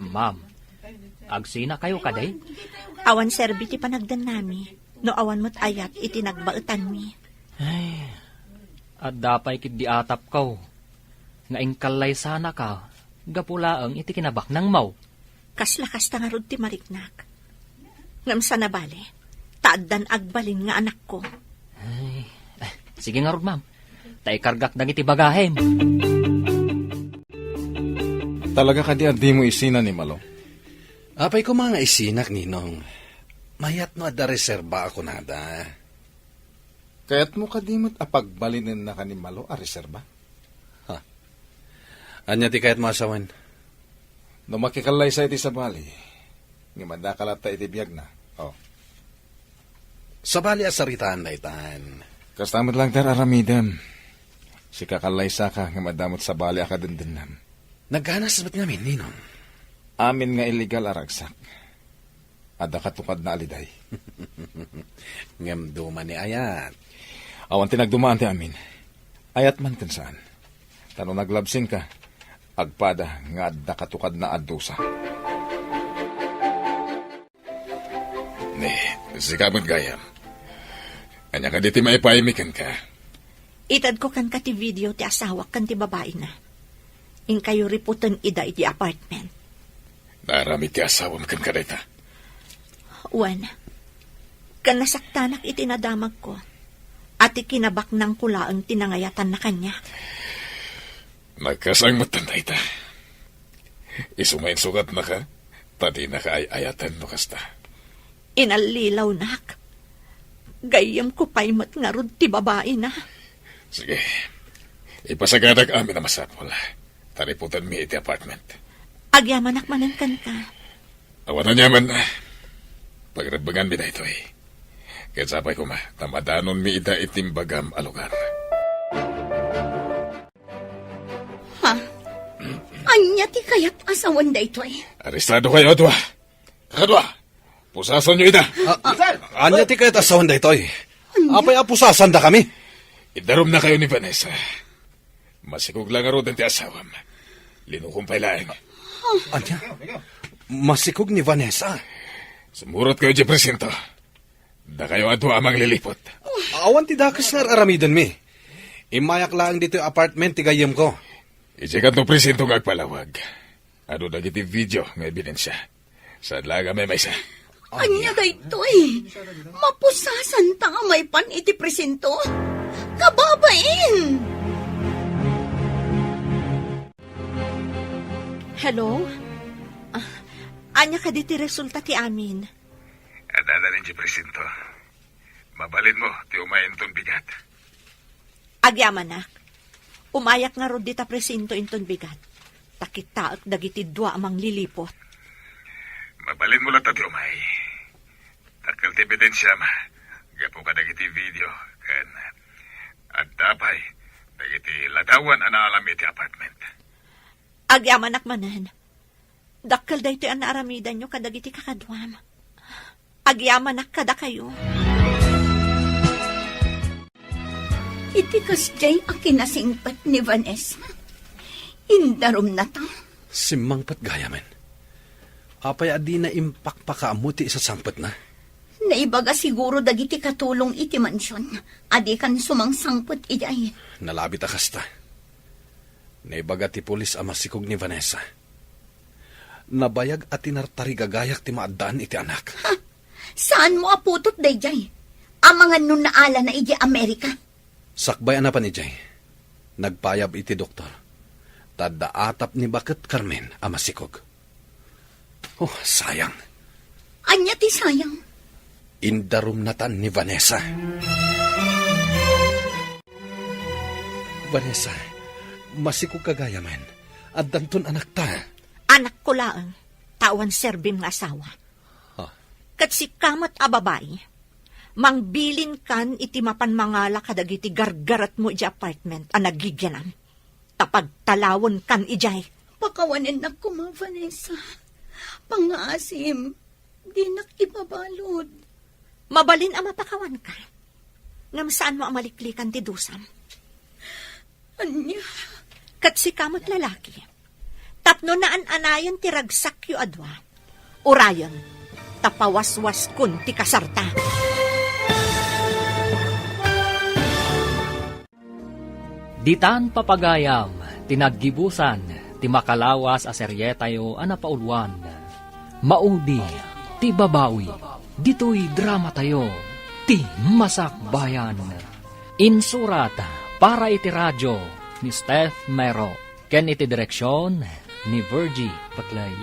Ma'am, agsinakayo kadi? Awan serbi ti panagdennami, no awan met ayat iti nagbaetanmi. Ay, adda pay ketdi atapko nga inkallaysanaka gapu laeng iti kinabaknangmo. Kasla kasta ngarud ti mariknak. Ngem saan a bale, ta addan agbalin nga anakko. Ay, eh, sige ngarud, ma'am. Ta ikargak dagiti bagahem. Talaga kadi a dimo isina ni Malo? Apay koma nga isinak, Ninong. Mayat no adda reserba a kunada. Kayatmo kadi met a pagbalinennaka ni Malo a reserba? Ha. Ania ti kayatmo a sawen? No makikallaysa iti sabali, ngem addaka latta iti biagna. Oh. Sabali a saritaan daytan. Kasta met laeng ti ar-aramidem. Sika kallaysaka, ngem adda met sabali a kadendennam. Nagganas met ngamin, Ninong. Amin nga illegal a ragsak. Adda katukadna a liday. Ngem duma ni ayat. Awan ti nagdumaan ti amin. Ayat man ken saan. Ta no naglabsingka, agpada nga adda katukadna a dusa. Ni, sika met gayam. Ania kadi ti maipaaymi kenka? Itedko kenka ti video ti asawak ken ti babaina. Inkayo riputen ida iti apartment. Naaramid ti asawam kenka dayta? Wen, ken nasaktanak iti nadamagko, a ti kinabaknangko laeng ti nangayatanna kaniak. Nagkasang met dayta. Isu nga insukatnaka, ta dinaka ay-ayaten no kasta. Inallilawnak. Gayyemko pay met ngarud ti babaina. Sige. Ipasagadak amin a masapul. Ta riputenmi iti apartment. Agyamanak manen kenka. Awan aniaman. Pagrebbenganmi daytoy. Ket sapay koma, ta madanonmi ida iti imbagam a lugar. Ha? Ania ti kayat a sawen daytoy? Arestado kayo a dua. Kakadua, pusasanyo ida. Ah, ania ti kayat a sawen daytoy? Ania? Apay a pusasandakami? Idarumnakayo ni Vanessa. Masikog la ngaruden ti asawam. Linukom pay laeng. Ania? Masikog ni Vanessa? Sumurotkayo idiay presinto. Dakayo a dua a mangliliput. Awan ti dakes nga ar-aramidenmi. Immayak laeng ditoy apartment ti gayyemko. Idiay kanto presinto nga agpalawag. Adu dagiti video nga ebidensia. Saan laeng a maymaysa? Ania daytoy? Mapusasanta a maipan iti presinto? Kababain! Hello? Ah, ania kadi ti resulta ti amin? Adda idiay presinto. Mabalinmo ti umay inton bigat. Agyamanak. Umayak ngarud dita presinto inton bigat. Ta kitaek dagiti dua a mangliliput. Mabalinmo latta ti umay. Dakkel ti ebidensiam gapu kadagiti video ken adda pay dagiti ladawan a naalam iti apartment. Agyamanak manen. Dakkel daytoy a naaramidanyo kadagiti kakaduam. Agyamanak kadakayo. Iti kasdiay a kinasingpet ni Vanessa, indarumnata. Simmangpet gayamen. Apay a dina impakpakaammo ti isasangpetna? Naibaga siguro dagiti katulong iti mansion a dikan sumangsangpet idiay. Nalabit a kasta. Naibaga ti pulis a masikog ni Vanessa. Nabayag a tinartarigagayak ti maaddaan iti anak. Ha? Saanmo a putot daydiay? Amangan no naalana idiay Amerika? Sakbay a napan idiay, nagpayab iti doktor. Ta adda atap ni baket Carmen a masikog. Oh, sayang. Ania ti sayang? Indarumnatan ni Vanessa. Vanessa, masikog ka gayamen. Addanton anakta. Anakko laeng, ta awan serbim nga asawa. Ha? Ket sika met a babai, mangbilinkan iti mapan mangala kadagiti gargaretmo idiay apartment a nagigianam. Ta pagtalawenkan idiay. Pakawanennak koma, Vanessa. Pangngaasim, dinak ibabalud. Mabalin a mapakawanka. Ngem saanmo a maliklikan ti dusam. Ania? Ket sika met lalaki. Tapno naan-anayen ti ragsakyo a dua. Urayen, ta pawaswaskon ti kasarta. Ditan papagayam ti naggibusan ti makalawas a serietayo a napauluan. Maudi ti babawi, ditoy dramatayo, ti Masakbayan. Insurat para iti radio ni Steph Mero ken iti direksion ni Virgie Paclay.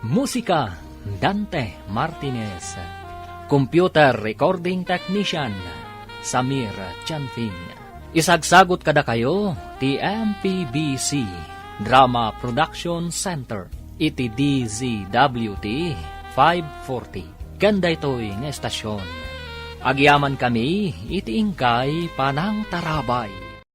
Musika, Dante Martinez. Computer recording technician, Samir Chanfing. Isagsagut kadakayo ti M P B C Drama Production Center iti D Z W T five forty. Ken daytoy nga estasion, agyamankami iti inkay panangtarabay.